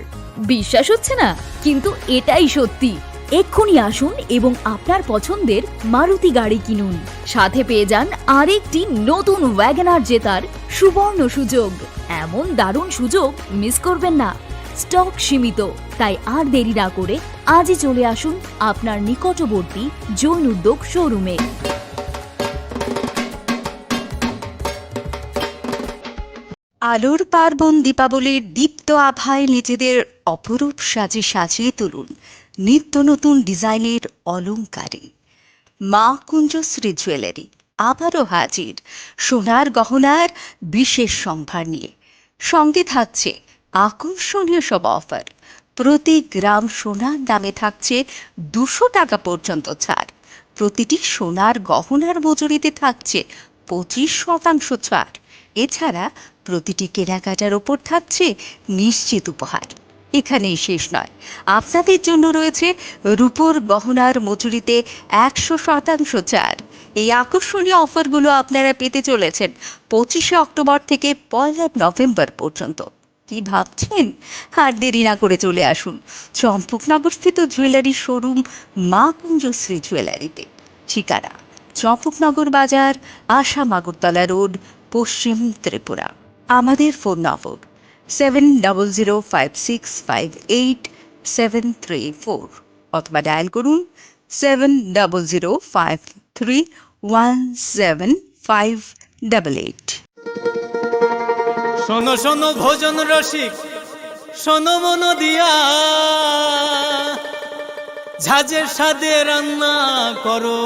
বিশ্বাস হচ্ছে না, কিন্তু এটাই সত্যি। এক্ষুনি আসুন এবং আপনার পছন্দের মারুতি গাড়ি কিনুন, সাথে পেয়ে যান আরেকটি নতুন ওয়াগনার জেতার সুবর্ণ সুযোগ। এমন দারুণ সুযোগ মিস করবেন না। স্টক সীমিত, তাই আর দেরি না করে আজই চলে আসুন আপনার নিকটবর্তী জৈন উদ্যোগ শোরুমে। আলোর পার্বণ দীপাবলির দীপ্ত আভায় নিজেদের অপরূপ সাজে সাজিয়ে তুলুন নিত্য নতুন ডিজাইনের অলংকারে। মা কুঞ্জশ্রী জুয়েলারি আবারও হাজির সোনার গহনার বিশেষ সম্ভার নিয়ে। সঙ্গে থাকছে আকর্ষণীয় সব অফার। প্রতি গ্রাম সোনার দামে থাকছে দুশো টাকা পর্যন্ত ছাড়। প্রতিটি সোনার গহনার মজুরিতে থাকছে পঁচিশ শতাংশ ছাড়। এছাড়া প্রতিটি কেনাকাটার ওপর থাকছে নিশ্চিত উপহার। এখানেই শেষ নয়, আপনাদের জন্য রয়েছে রূপোর গহনার মজুরিতে একশো শতাংশ ছাড়। এই আকর্ষণীয় অফারগুলো আপনারা পেতে চলেছেন পঁচিশে অক্টোবর থেকে পয়লা নভেম্বর পর্যন্ত। কি ভাবছেন? আর দেরি না করে চলে আসুন চম্পকনগরস্থিত জুয়েলারি শোরুম মা কুঞ্জশ্রী জুয়েলারিতে। ঠিকানা: চম্পকনগর বাজার, আসাম আগরতলা রোড, পশ্চিম ত্রিপুরা। আমাদের ফোন নম্বর seven double zero five six five eight seven three four, অথবা ডায়াল করুন seven double zero five three one seven five double eight. শোনো শোনো ভোজন রসিক, শোনো মন দিয়া, ঝাঁঝের স্বাদে রান্না করো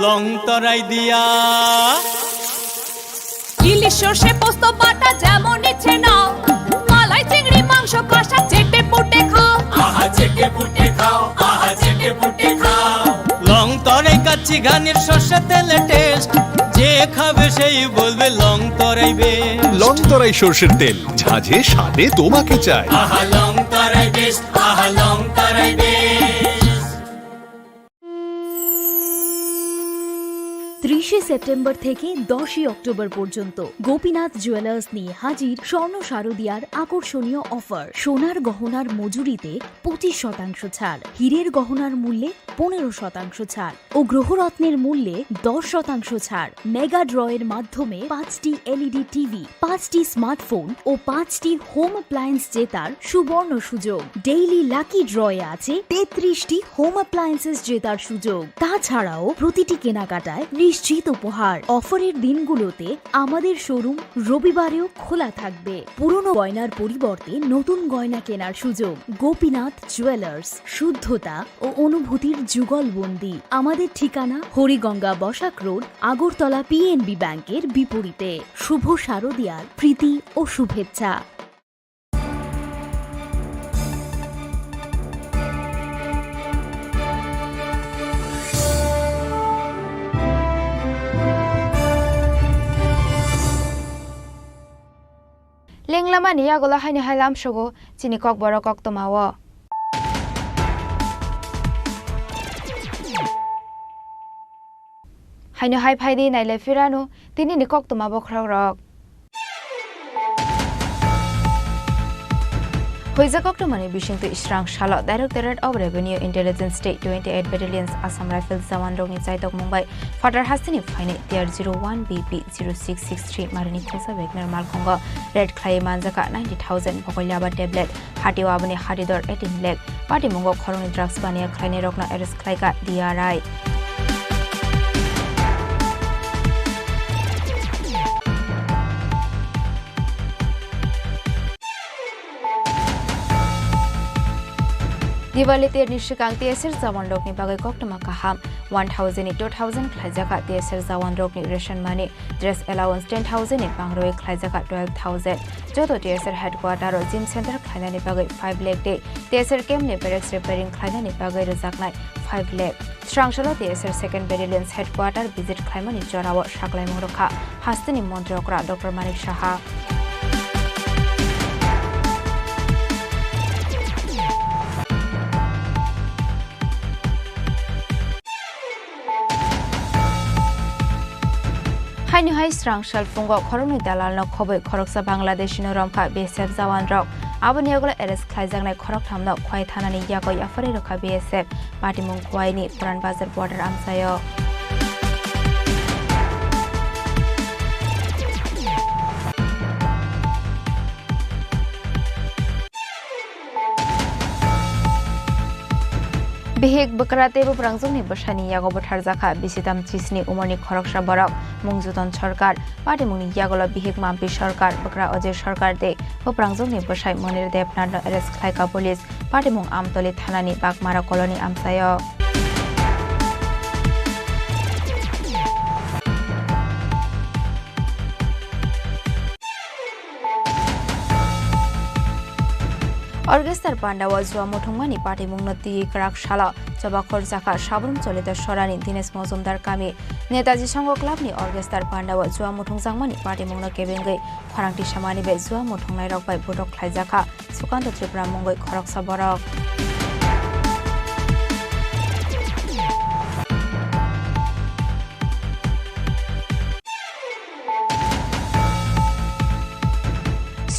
লং তরাই দিয়া। ইলিশ সর্ষে পোস্ত বাটা যেমন ইচ্ছে নাও, মালাই চিংড়ি মাংস কষা চেটে পুটে খাও। আহা চেটে পুটে খাও, আহা চেটে পুটে খাও। লং তরাই কাচ্চি ঘানির সর্ষে তেলে টেস্ট, যে খাবে সেই বলবে লং তরাই বেস্ট। লং তরাই সর্ষের তেল, ঝাঁঝে স্বাদে তোমাকে চাই। আহা লং তরাই বেস্ট, আহা লং তরাই বেস্ট। ত্রিশে সেপ্টেম্বর থেকে দশই অক্টোবর পর্যন্ত গোপীনাথ জুয়েলার্স নিয়ে হাজির স্বর্ণ শারদিয়ার আকর্ষণীয় অফার। সোনার গহনার মজুরিতে পঁচিশ শতাংশ ছাড়, হীরের গহনার মূল্যে পনেরো শতাংশ ছাড় ও গ্রহরত্নের মূল্যে দশ শতাংশ ছাড়। মেগা ড্রয়ের মাধ্যমে পাঁচটি এলইডি টিভি, পাঁচটি স্মার্টফোন ও পাঁচটি হোম অ্যাপ্লায়েন্স জেতার সুবর্ণ সুযোগ। ডেইলি লাকি ড্রয়ে আছে তেত্রিশটি হোম অ্যাপ্লায়েন্সেস জেতার সুযোগ। তাছাড়াও প্রতিটি কেনাকাটায় নিশ্চিত উপহার। অফারের দিনগুলোতে আমাদের শোরুম রবিবারেও খোলা থাকবে। পুরনো গয়নার পরিবর্তে নতুন গয়না কেনার সুযোগ। গোপীনাথ জুয়েলার্স, শুদ্ধতা ও অনুভূতির যুগলবন্দি। আমাদের ঠিকানা: হরিগঙ্গা বসাক রোড, আগরতলা পিএনবি ব্যাংকের বিপরীতে। শুভ শারদিয়ার প্রীতি ও শুভেচ্ছা। Lenglamani yagulo haino hai lamsogo chini kokborok koktwmao. Haino hai phaidi nailai phirano tinini koktwma bokhorokrok. Huijak koktwmani bisingtwi srang salo Directorate of Revenue Intelligence State twenty-eight Battalions Assam Rifles jawanrokni chaitokmung bai Phatar hasteni phainai T R zero one B P zero six six three marini khungsa Wagner malkhungo raid khlaiwi manjakha ninety thousand bokolyaba tablet, hatio aboni hatidor eighteen lakh. Patimungo khoroknwi drugs baniya khlainairokno arrest khlaikha D R I. Diwali terni swkang T S R jawan rokni bagwi koktwma kaham, one thousand ni two thousand khlaijak kha T S R jawan rokni ration money, dress allowance ten thousand ni bangrwi khlaijak kha twelve thousand. Joto T S R headquarter o gym center khlainani bagwi five lakh tei T S R camp ni barracks repairing khlainani bagwi rwjaknai five lakh. Srangsalo T S R second Battalion headquarter visit khlaimani jorao saklaimung rwkha hasteni montri okra Doctor Manik Saha. Haino hai srangsal phungo khoroknwi dalalno khobwi khoroksa Bangladeshino romkha B S F jawanrok. Aboni yagulo arrest khlaijaknai khoroktham no Khwai thanani yago yapharwi rwkha B S F, patimung Khwaini Puran Bazar border amchaio. Bihik bwkra tei bwprangjwkni bwsaini yago butharjakha bisitam chisni umorni khoroksa borok, mung Juton Sarkar, patimungni yagulo bihik Mampi Sarkar, bwkra Ajay Sarkar tei bwprangjwkni bwsai Monir Debnathno arrest khlaikha police, patimung Amtoli thanani Bagmara colony amchaio. Orchestra pandao jua muthungmani patimungno twiwi kwrak salo chobakhor jakha Sabrum Cholita Sorani Dinesh Mojumdar kami. Netaji Songho Clubni orchestra pandao jua muthungjakmani patimungno kebengwi khorang tisamani bai jua muthungnairok bai bodok khlaijakha Sukanto Tripura mungwi khoroksa borok.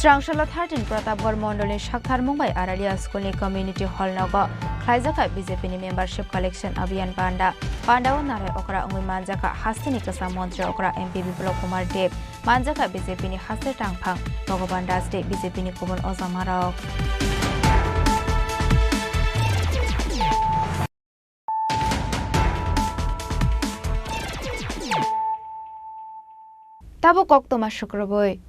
Srangsalo thirteen Pratapgarh mondolni saktharmung bai Aralia schoolni community hall nogo khlaijakha B J P ni membership collection abhiyan panda. Pandao narai okra wngwi manjakha hasteni kwcham montri okra M P Biplab Kumar Deb, manjakha B J P ni haste tangphang Bhagavan Das tei B J P ni kubun ojamarok. Tabuk koktwma sukrubwi.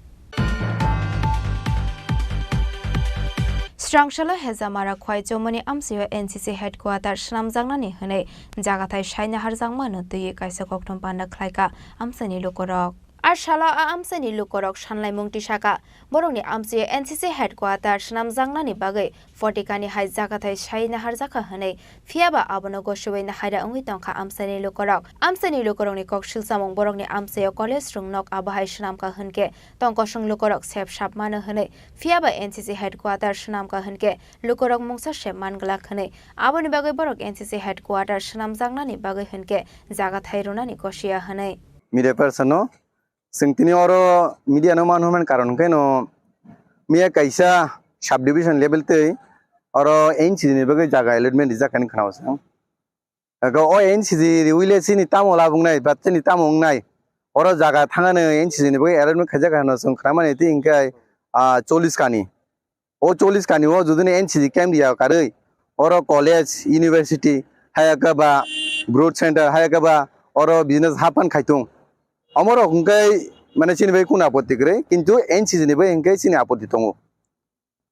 Srangsalo Hejamara Khwai Chomoni amchaio N C C headquarter swnamjaknani hwnwi jagathai sai naharjakmano twiwi kaisa koktwma panda khlaikha amchaini lukurok. A salo a amchaini lukurok sanlaimung tisakha, borokni amchaio N C C headquarter swnamjaknani bagwi Photikani hai jagathai sai naharjakha hwnwi, phiyaba abono gosiwi nahaira wngwi tongkha amchaini lukurok. Amchaini lukurokni kok silchamung borokni amchaio college rwngnok abohai swnamkha hwnkhe tongkosong lukurok sep sap mano hwnwi, phiyaba N C C headquarter swnamkha hwnkhe lukurok mungsa sep man glak hwnwi, aboni bagwi borok N C C headquarter swnamjaknani bagwi hwnkhe jagathai rwnani gosiya hwnwi. Media person no Chwng tini oro media no man hwnmani karon hwnkhe no miya kaisa sub division level tei oro N C D ni bagwi jaga allotment rijak hinwi khwnao chwng. Ego o N C D riwi le chini tamo labwngnai ba chini tamo wngnai, oro jaga thangano N C D ni bagwi allotment khaijak hwnwi chwng khwnamani tei hwnkhe, ah, chollish kani. O chollish kani o juduni N C D camp riya karwi, oro college, university, hayakhe ba growth center, hayakhe ba oro business hapan khaitung. Omorok hwnkhe mane chini bai kunu apotti kwrwi, kintu N C D ni bai hwnkhe chini apotti tongo.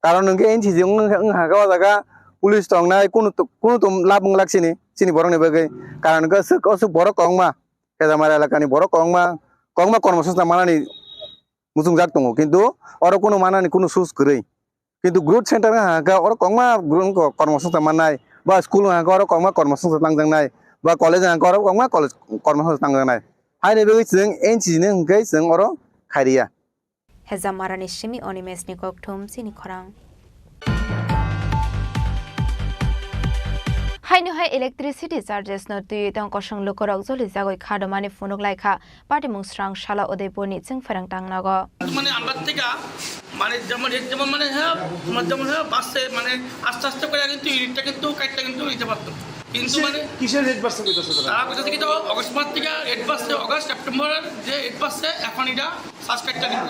Karon hwnkhe N C D wng, wng, wngkha khe o jaga police tongnai kunu to-, kunu to lab wnglak chini, chini borokni bagwi. Karon hwnkhe aswk, aswk borok kwbangma, Hejamara elakani borok kwbangma, kwbangma kormo songchang manani muchungjak tongo, kintu oro kunu manani kunu source kwrwi. Kintu growth center wngkha hwnkhe oro kwbangma gru-, wngkha kormo songchang mannai, ba school wngkha hwnkhe oro kwbangma kormo songchang tangjaknai, ba college wngkha hwnkhe oro kwbangma college kormo songchang tangjaknai. Haini bagwi chwng N C D ni hwnkhe chwng oro khairiya. Hejamarani simi Animesh ni kokthum chini khorang. Haino hai electricity charges no twiwi tong kosong lukurok jolijagwi khadomani phunuk laikha. Patimung srang sala Udaipurni chwngpharang tangnago. মানে আমরা থেকে মানে যেমন রেট যেমন মানে হ্যাঁ তোমার যেমন হ্যাঁ বাড়ছে মানে আস্তে আস্তে করে কিন্তু ইউনিটটা কিন্তু কাটটা কিন্তু নিতে পারতো কিন্তু কিসের মানে কিসের রেট বাড়ছে কইতাছে তারা? তারা কইতাছে কিন্তু অগস্ট মাস থেকে রেট বাড়ছে, অগস্ট সেপ্টেম্বরের যে রেট বাড়ছে এখন এটা ফার্স্ট কাটটা নিব।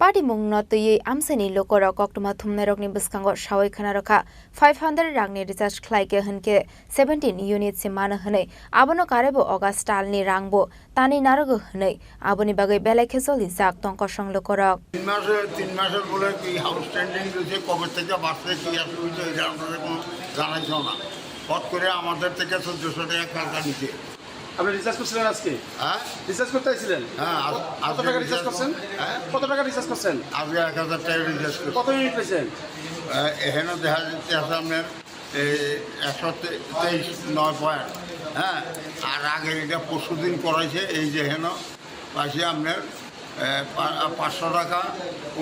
Patimung no twiwi amchaini lukurok koktwma thumnairokni bwskango sawi khwna rwkha, five hundred rangni recharge khlai khe hwnkhe seventeen unit se mano hwnwi, abono karwibo August talni rangbo tanwi narwgo hwnwi, aboni bagwi belai khe jolijak tong kosong lukurok. তিন মাসে তিন মাসের বলে কি আউটস্ট্যান্ডিং রয়েছে, কবে থেকে বাড়ছে, কি অসুবিধা হয়েছে, আমরা কোনো জানাইছো না। হট করে আমাদের থেকে চোদ্দশো টাকা কাটা নিছে। আপনি রিচার্জ করছিলেন আজকে? হ্যাঁ। রিচার্জ করতে আইছিলেন? হ্যাঁ, আজ-, কত আজকে টাকা রিচার্জ রিচার্জ করছেন? কর-, হ্যাঁ? কত টাকা রিচার্জ করছেন? আজকে এক হাজার টাকা রিচার্জ করছি। কত ইউনিট পেয়েছেন? আহ, এখানে দেখা যাচ্ছে আছে আপনার এই একশো তেইশ নয় পয়েন্ট, হ্যাঁ। আর আগে এটা পরশু দিন করাইছে, এই যে এখানে পাইছে আপনার, আহ, পা-, পাঁচশো টাকা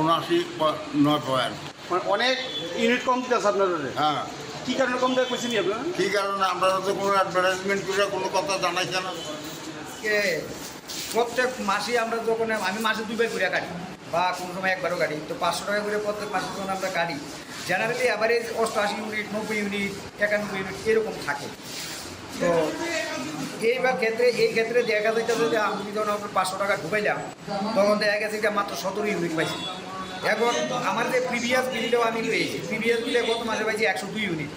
উনআশি প-, নয় পয়েন্ট। মানে অনেক ইউনিট কম দিতে আছে আপনার ওরে। হ্যাঁ। কি কারণে কম দেয় কইছেন আপনারা? কি কারণে? আমরা তো কোনো অ্যাডভার্টাইজমেন্ট করে কোনো কথা জানাইছে না। আজকে প্রত্যেক মাসে আমরা যখন, আমি মাসে দুইবার করে কাটি বা কোনো সময় একবারও কাটি, তো পাঁচশো টাকা করে প্রত্যেক মাসে যখন আমরা কাটি, জেনারেলি অ্যাভারেজ অষ্টআশি ইউনিট, নব্বই ইউনিট, একানব্বই ইউনিট এরকম থাকে। তো এই বা ক্ষেত্রে, এই ক্ষেত্রে দেখা যাইতেছে যে আমি যখন আপনার পাঁচশো টাকা ঢুকাইলাম, তখন দেখা গেছে যে মাত্র সতেরো ইউনিট পাইছি। এখন আমার যে প্রিভিয়াস বিলটাও আমি পেয়েছি, প্রিভিয়াস বিলে গত মাসে পাইছি একশো দুই ইউনিট।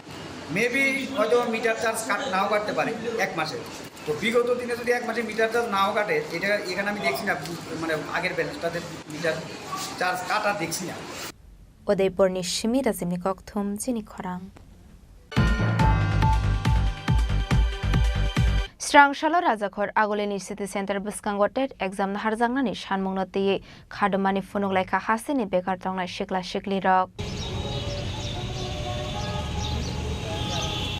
মেবি হয়তো মিটার চার্জ কাট নাও কাটতে পারে এক মাসে। তো বিগত দিনে যদি এক মাসে মিটার চার্জ নাও কাটে, এটা এখানে আমি দেখছি না, মানে আগের ব্যালেন্সটাতে মিটার চার্জ কাটা দেখছি না। Udaipurni simi Rajimni kokthum chini khorang. Srang salo Rajakhor Agulini City Center bwskango TET exam naharjaknani sanmungno twiwi khadumani phunuk laikha hasteni bekar tongnai sikla siklirok.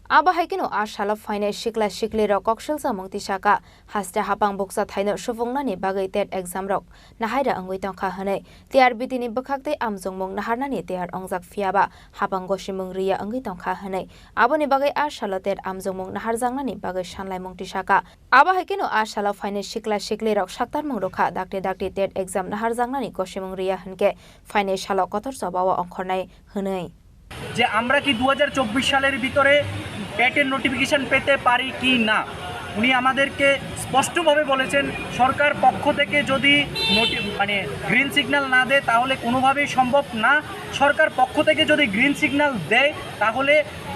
Abo hai kheno a salo phainai sikla siklirok koksilsamung tisaka haste hapang bukcha thaino supungnani bagwi TET exam rok nahaira wngwi tongkha hwnwi T R B T ni bwkhak tei amjongmung naharnani tiyar wngjak, phiyaba hapang gosimung riya wngwi tongkha hwnwi, aboni bagwi a salo TET amjongmung naharjaknani bagwi sanlaimung tisaka. Abo hai kheno a salo phainai sikla siklirok saktarmung rwkha, dakti dakti TET exam naharjaknani gosimung riya hwnkhe phainai salo kotor chobao ongkhornai hwnwi. যে আমরা কি দু হাজার চব্বিশ সালের ভিতরে টেটের নোটিফিকেশন পেতে পারি কি না। উনি আমাদেরকে স্পষ্টভাবে বলেছেন, সরকার পক্ষ থেকে যদি নোটি-, মানে গ্রিন সিগন্যাল না দেয়, তাহলে কোনোভাবেই সম্ভব না। সরকার পক্ষ থেকে যদি গ্রিন সিগন্যাল দেয়, তাহলে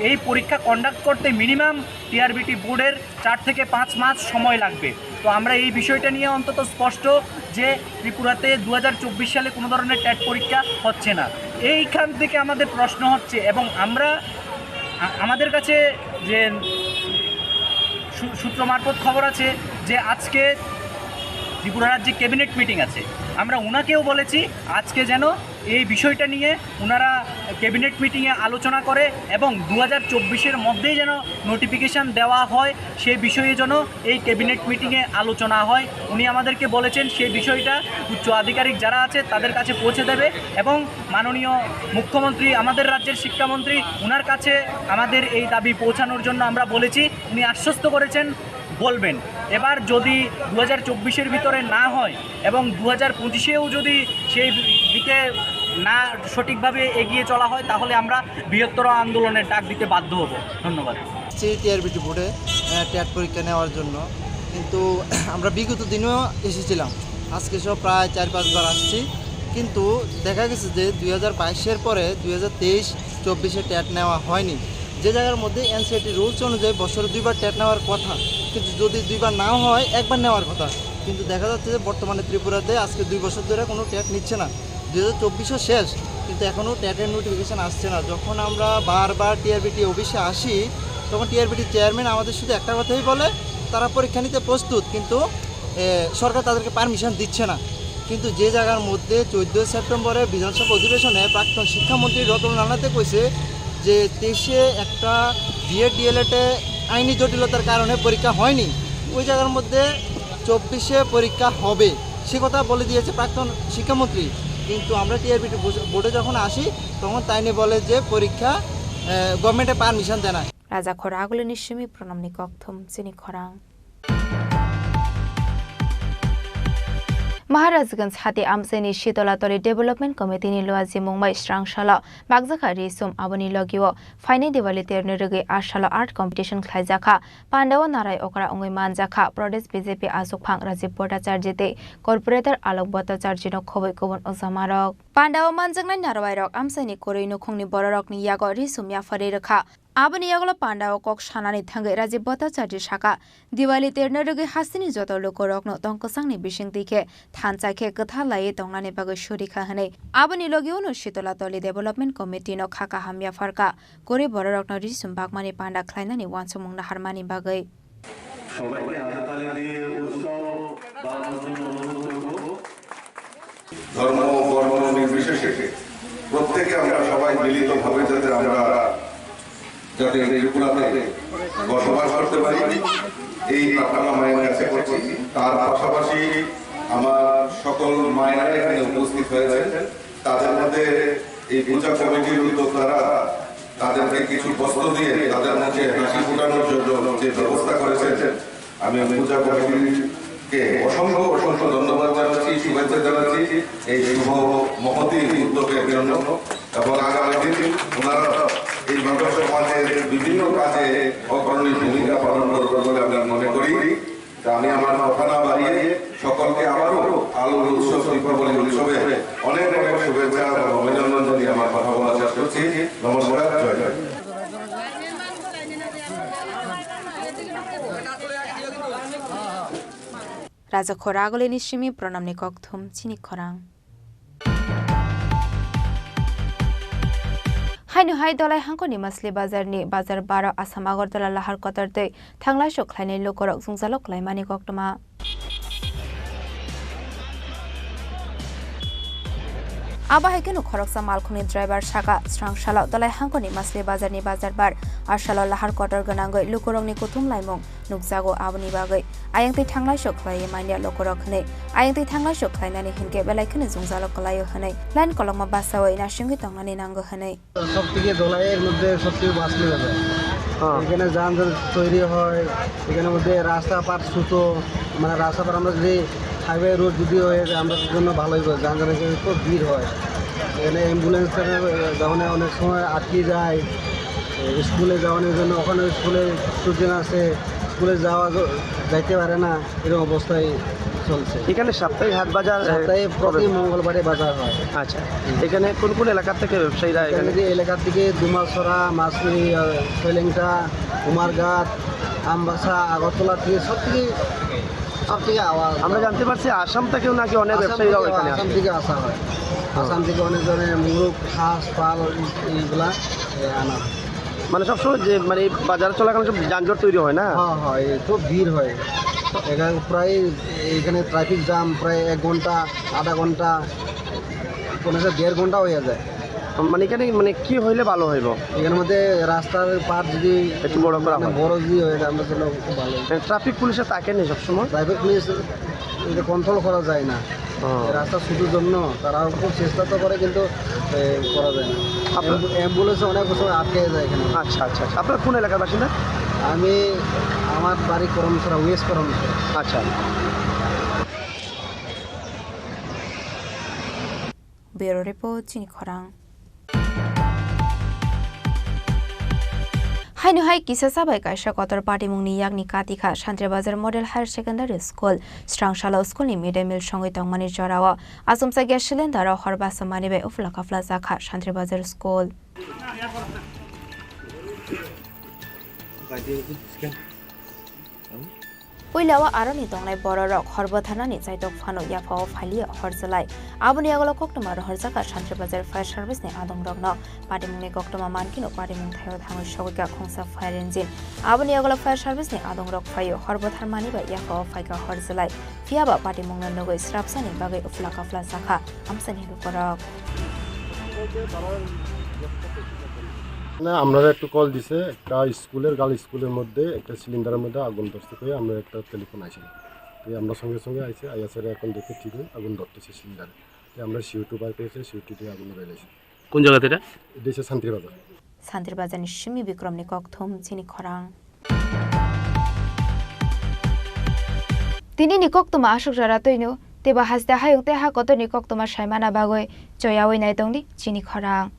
এই পরীক্ষা কন্ডাক্ট করতে মিনিমাম টিআরবিটি বোর্ডের চার থেকে পাঁচ মাস সময় লাগবে। তো আমরা এই বিষয়টা নিয়ে অন্তত স্পষ্ট যে ত্রিপুরাতে দু হাজার চব্বিশ সালে কোনো ধরনের টেট পরীক্ষা হচ্ছে না। এইখান থেকে আমাদের প্রশ্ন হচ্ছে, এবং আমরা, আ-, আমাদের কাছে যে সূ-, সূত্র মারফত খবর আছে যে আজকে ত্রিপুরা রাজ্যে ক্যাবিনেট মিটিং আছে। আমরা ওনাকেও বলেছি আজকে যেন এই বিষয়টা নিয়ে ওনারা ক্যাবিনেট মিটিংয়ে আলোচনা করে এবং দু হাজার চব্বিশের মধ্যেই যেন নোটিফিকেশন দেওয়া হয়, সে বিষয়ে যেন এই ক্যাবিনেট মিটিংয়ে আলোচনা হয়। উনি আমাদেরকে বলেছেন সেই বিষয়টা উচ্চ আধিকারিক যারা আছে তাদের কাছে পৌঁছে দেবে এবং মাননীয় মুখ্যমন্ত্রী, আমাদের রাজ্যের শিক্ষামন্ত্রী, ওনার কাছে আমাদের এই দাবি পৌঁছানোর জন্য আমরা বলেছি। উনি আশ্বস্ত করেছেন বলবেন। এবার যদি দু হাজার চব্বিশের ভিতরে না হয় এবং দু হাজার পঁচিশেও যদি সেই দিকে না সঠিকভাবে এগিয়ে চলা হয়, তাহলে আমরা বৃহত্তর আন্দোলনের ডাক দিতে বাধ্য হব। ধন্যবাদ। আসছি টিআরবিটি বোর্ডে, আহ, টেট পরীক্ষা নেওয়ার জন্য, কিন্তু আমরা বিগত দিনেও এসেছিলাম। আজকে সহ প্রায় চার পাঁচবার আসছি, কিন্তু দেখা গেছে যে দুই হাজার বাইশের পরে দুই হাজার তেইশ চব্বিশে টেট নেওয়া হয়নি। যে জায়গার মধ্যে এনসিইআরটি রুলস অনুযায়ী বছরে দুইবার টেট নেওয়ার কথা, কিন্তু যদি দুইবার নাও হয়, একবার নেওয়ার কথা। কিন্তু দেখা যাচ্ছে যে বর্তমানে ত্রিপুরাতে আজকে দুই বছর ধরে কোনো টেট নিচ্ছে না। দুই হাজার চব্বিশও শেষ, কিন্তু এখনও টেটের নোটিফিকেশন আসছে না। যখন আমরা বারবার টিআরবিটি অফিসে আসি, তখন টিআরবিটি চেয়ারম্যান আমাদের শুধু একটা কথাই বলে, তারা পরীক্ষা নিতে প্রস্তুত, কিন্তু, এ, সরকার তাদেরকে পারমিশন দিচ্ছে না। কিন্তু যে জায়গার মধ্যে চোদ্দোই সেপ্টেম্বরে বিধানসভা অধিবেশনে প্রাক্তন শিক্ষামন্ত্রী রতন লালনাথে কইছে যে দেশে একটা বিএড ডিএলএডে আইনি জটিলতার কারণে পরীক্ষা হয়নি, ওই জায়গার মধ্যে চব্বিশে পরীক্ষা হবে, সে কথা বলে দিয়েছে প্রাক্তন শিক্ষামন্ত্রী। কিন্তু আমরা টিআরবিটি বোর্ডে যখন আসি, তখন তাইনি বলে যে পরীক্ষা, আহ, গভর্নমেন্টে পারমিশন দেয় না। Rajakhor Agulini simi Pranamni kokthum chini khorang. Maharajganj hati amchaini Shitolatoli Development Committee ni luaji mungbai srang salo bakjakha ri sum, aboni logio phainai Diwali terni rwgwi a salo art competition khlaijakha. Pandao narai okra wngwi manjakha Pradesh B J P achukphang Rajiv Bhattacharjee tei corporator Alok Bhattacharjee no khobwi kubun ojamarok. Pandao manjaknai narwairok amchaini kwrwi nukhungni bororokni yago ri sum yapharwi rwkha. Aboni yagulo pandao kok sanani thangwi Rajiv Bhattacharya saka, Diwali terna rwgwi hasteni joto lukurokno tong kwchangni bisingtwi khe thansa khe kwthar laiwi tongnani bagwi surikha hwnwi. Aboni logi uno Shitola Toli Development Committee no kha kaham yapharkha, kwrwi bororokno rijisum bakmani panda khlainani uansukmung naharmani bagwi. সবাইকে হাততালি দিয়ে উৎসব বাড়ানোর জন্য অনুরোধ করব। ধর্ম, বর্ণ নির্বিশেষে প্রত্যেকে আমরা সবাই মিলিতভাবে যাতে আমরা যাতে ত্রিপুরাতে বসবাস করতে পারি, এই প্রার্থনা মায়ের কাছে করছি। তার পাশাপাশি আমার সকল মায়েরা এখানে উপস্থিত হয়েছেন, তাদের মধ্যে এই পূজা কমিটির উদ্যোক্তারা তাদেরকে কিছু বস্ত্র দিয়ে তাদের মধ্যে হাসি ফোটানোর জন্য যে ব্যবস্থা করেছেন, আমি পূজা কমিটিকে অসংখ্য অসংখ্য ধন্যবাদ জানাচ্ছি, শুভেচ্ছা জানাচ্ছি এই শুভ মহতী উদ্যোগের জন্য। এবং আগামী দিন ওনারা এই মাদক সমাজের বিভিন্ন কাজে অগ্রণী ভূমিকা পালন করবে বলে আমরা মনে করি। তা আমি আমার কথা না বাড়িয়ে সকলকে আবারও আলোর উৎসব দীপাবলি উৎসবে অনেক অনেক শুভেচ্ছা এবং অভিনন্দন জানিয়ে আমার কথা বলা শেষ করছি। নমস্কার, জয় জয়। Raja Khoragulini simi pranamni kokthum chini khorang. Haino hai Dolai hangkoni Masli Bazar ni Bazar baro Assam Agartala lahar kotor tei thanglai sok khlainai lukurok jwngjalo kwlaimani koktwma. Abo hai kheno khoroksa malkhungni driver saka srang salo Dolai hangkoni Masli Bazar ni Bazar bar asalo lahar kotor gwnangwi lukurokni kuthum laimung nukjago, aboni bagwi ayang twi thanglai sok khlaiwi manya lukurok hwnwi. Ayang twi thanglai sok khlainani hinkhe belai kheno jwngjalo kwlaio hwnwi line kolokma basawi nasingwi tongnani nango hwnwi. সব থেকে ধোলাইয়ের মধ্যে সব থেকে বাসলি বাজার। হ্যাঁ। এখানে যানজট তৈরি হয়, এখানে মধ্যে রাস্তাঘাট ছোটো, মানে রাস্তাঘাট আমরা যদি হাইওয়ে রোড যদি হয়ে যায়, আমরা জন্য ভালোই হয়, যানজটের খুব ভিড় হয়। এখানে অ্যাম্বুলেন্স যাওয়ানো অনেক সময় আটকে যায়, স্কুলে যাওয়ানোর জন্য ওখানে স্কুলে স্টুডেন্ট আছে, স্কুলে যাওয়া য-, যাইতে পারে না, এরকম অবস্থায় চলছে। এখানে সাপ্তাহিক হাট বাজার, এ, সাপ্তাহে প্রতি কবে? মঙ্গলবারে বাজার হয়। আচ্ছা, হুম। এখানে কোন কোন এলাকা থেকে ব্যবসায়ীরা এখানে এখানে? যে এলাকা থেকে দুমাছড়া, মাসুরি, আহ, সৈলেংটা, কুমারঘাট, আমবাসা, আগরতলা থেকে সব থেকে, সব থেকে আওয়াজ। আমরা জানতে পারছি আসাম থেকেও নাকি অনেক আসাম ব্যবসায়ীরাও থেকে, এখানে আসাম আসে। থেকে আসা হয়। হ্যাঁ। আসাম থেকে অনেক ধরনের মুরগ, হাঁস, পাল, এইগুলা, এ, আনা হয়। মানে সবসময় যে, মানে এই বাজার চলাকালীন সব যানজট তৈরি হয় না? হ্যাঁ, হ্যাঁ, এই খুব ভিড় হয়। এখানে প্রায়, এখানে ট্রাফিক জ্যাম প্রায় এক ঘন্টা, আধা ঘন্টা, কোনো সময় দেড় ঘন্টা হয়ে যায়। মানে এখানে মানে কি হইলে ভালো হইব? এখানে মধ্যে রাস্তার পার যদি একটু বড় করা মানে হয়। বড় যদি হয়ে যায়, আমরা জন্য খুব ভালো হয়। মানে ট্রাফিক পুলিশে থাকে নি সবসময়? ট্রাফিক পুলিশ এটা কন্ট্রোল করা যায় না। ও। এই রাস্তা ছোটোর জন্য তারাও খুব চেষ্টা তো করে, কিন্তু, এ, করা যায় না। আপনার অ্যাম্বু-, অ্যাম্বুলেন্সে অনেক সময় আটকে যায় এখানে। আচ্ছা, আচ্ছা, আচ্ছা। আপনার কোন এলাকার বাসিন্দা? আমি, আমার বাড়ি করমছড়া, ওয়েস্ট করমছড়া। আচ্ছা। Bureau Report, chini khorang. Haino hai kisa sa bai kaisa kotor patimungni yakni kati kha Santri Bazar Model Higher Secondary School. Srang salo school ni mid day meal songwi tongmani jorao achomsa gas cylinder o hor basa mani bai uphla kaphla jakha Santri Bazar School. Puila o aroni tongnai bororok hor bwtharnani chaitok phano yaphao phailiya hor chwlai. Aboni yagulo koktwma rohorjakha Santri Bazar Fire Service ni adongrokno. Patimungni koktwma mankino patimung thaio thangwi sogwikha khongsa fire engine. Aboni yagulo Fire Service ni adongrok phaio hor bwtharmani bai yaphao phaikha hor chwlai. Phiyaba patimungno nugwi srapsani bagwi uphla kaphla jakha amchaini lukurok. না, আমরা একটু কল দিছে, একটা স্কুলের, গার্লস স্কুলের মধ্যে একটা সিলিন্ডারের মধ্যে আগুন ধরছে কয়ে আমরা একটা টেলিফোন আইছিল। তো আমরা সঙ্গে সঙ্গে আইছি, আইয়া স্যার এখন দেখে ঠিক হয়ে আগুন ধরতেছে সিলিন্ডারে। তো আমরা সিও টু বার করেছি, সিও টু দিয়ে আগুন নিভাইলাইছি। কোন জায়গাতে এটা? এটা হচ্ছে শান্তির বাজার। Santri Bazar ni simi Bikrom ni kokthum chini khorang. Tini ni koktwma aswk jora twino teibo haste hayung tei ha kotor ni koktwma saimana bagwi choyawi nai tongdi chini khorang.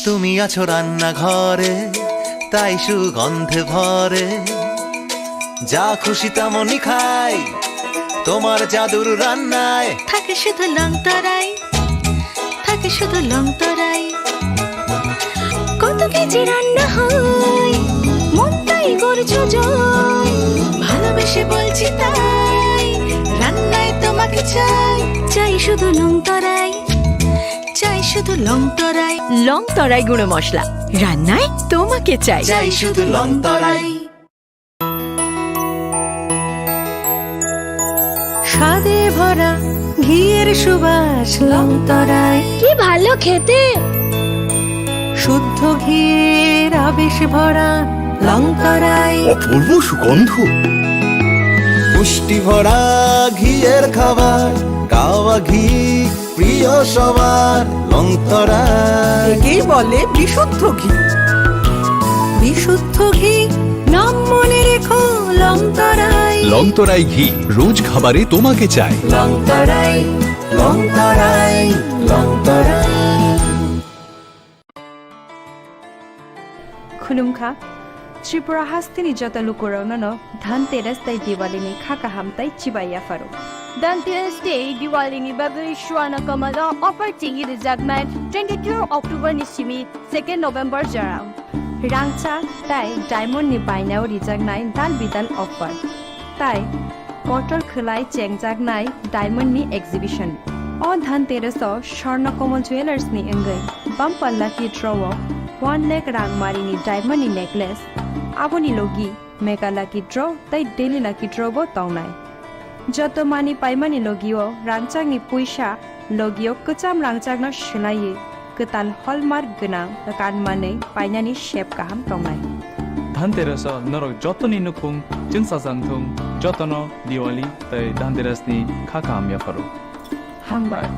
তুমি আছো রান্নাঘরে, তাই সুগন্ধে ভরে। যা খুশি তেমনই খাই তোমার জাদুর রান্নায়। থাকে শুধু লংতরাই, থাকে শুধু লংতরাই। কত কেজি রান্না হয়, মনটাই করছো জয়। ভালোবেসে বলছি তাই, রান্নায় তোমাকে চাই। চাই শুধু লংতরাই, চাই শুধু লংতরাই। লংতরাই গুঁড়ো মশলা, রান্নায় তোমাকে চাই। চাই শুধু লংতরাই। স্বাদে ভরা ঘিয়ের সুবাস লংতরাই। কি ভালো খেতে! শুদ্ধ ঘিয়ের আবেশ ভরা লংতরাই। অপূর্ব সুগন্ধ। পুষ্টি ভরা ঘিয়ের খাবার, গাওয়া ঘি প্রিয় সবার, লংতরাই। একেই বলে বিশুদ্ধ ঘি। বিশুদ্ধ ঘি, নাম মনে রেখো, লংতরাই। লংতরাই ঘি, রোজ খাবারে তোমাকে চাই। লংতরাই, লংতরাই, লংতরাই। Khulumkha, Tripura hasteni joto lukurokno no Dhanteras tei Diwali ni kha kaham tei chibai yapharo. Dhanteras tei Diwali ni bagwi Swarna Kamal o offer chengwi rijaknai twenty-two October ni simi second November jora. Rangchak tei diamond ni bainao rijaknai dal bidal offer. Tai kotor khwlai chengjaknai diamond ni exhibition. O Dhanteras o Swarna Kamal Jewellers ni wngwi bumper lucky draw o one lakh rang mari ni diamond ni necklace, aboni logi mega lucky draw tei daily lucky draw bo tongnai. Joto mani paimani logio rangchakni puisa logio kwcham rangchakno swlaiwi kwtal hallmark gwnang kan manwi painani sep kaham tongnai. Dhanteras o norok jotoni nukhung chwngsajak thung, jotono Diwali tei Dhanteras ni kha kaham yapharo. Hambai.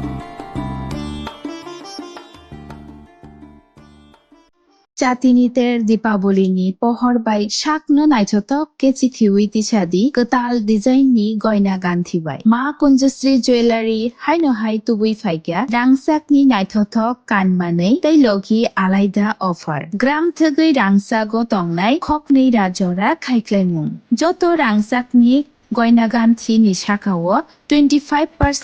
Chatini ter Dipaboli ni pohor bai sakno naithothok khe chithiwi tisadi kwtal design ni goina ganthi bai. Ma Kunjasri Jewellery haino hai tubui phaikha rangchak ni naithothok kanmanwi tei logi alaida offer. Gram thwgwi rangchago tongnai khoknwi ra jora khaiklaimung. Joto rangchak ni goina ganthi ni sakao twenty five percent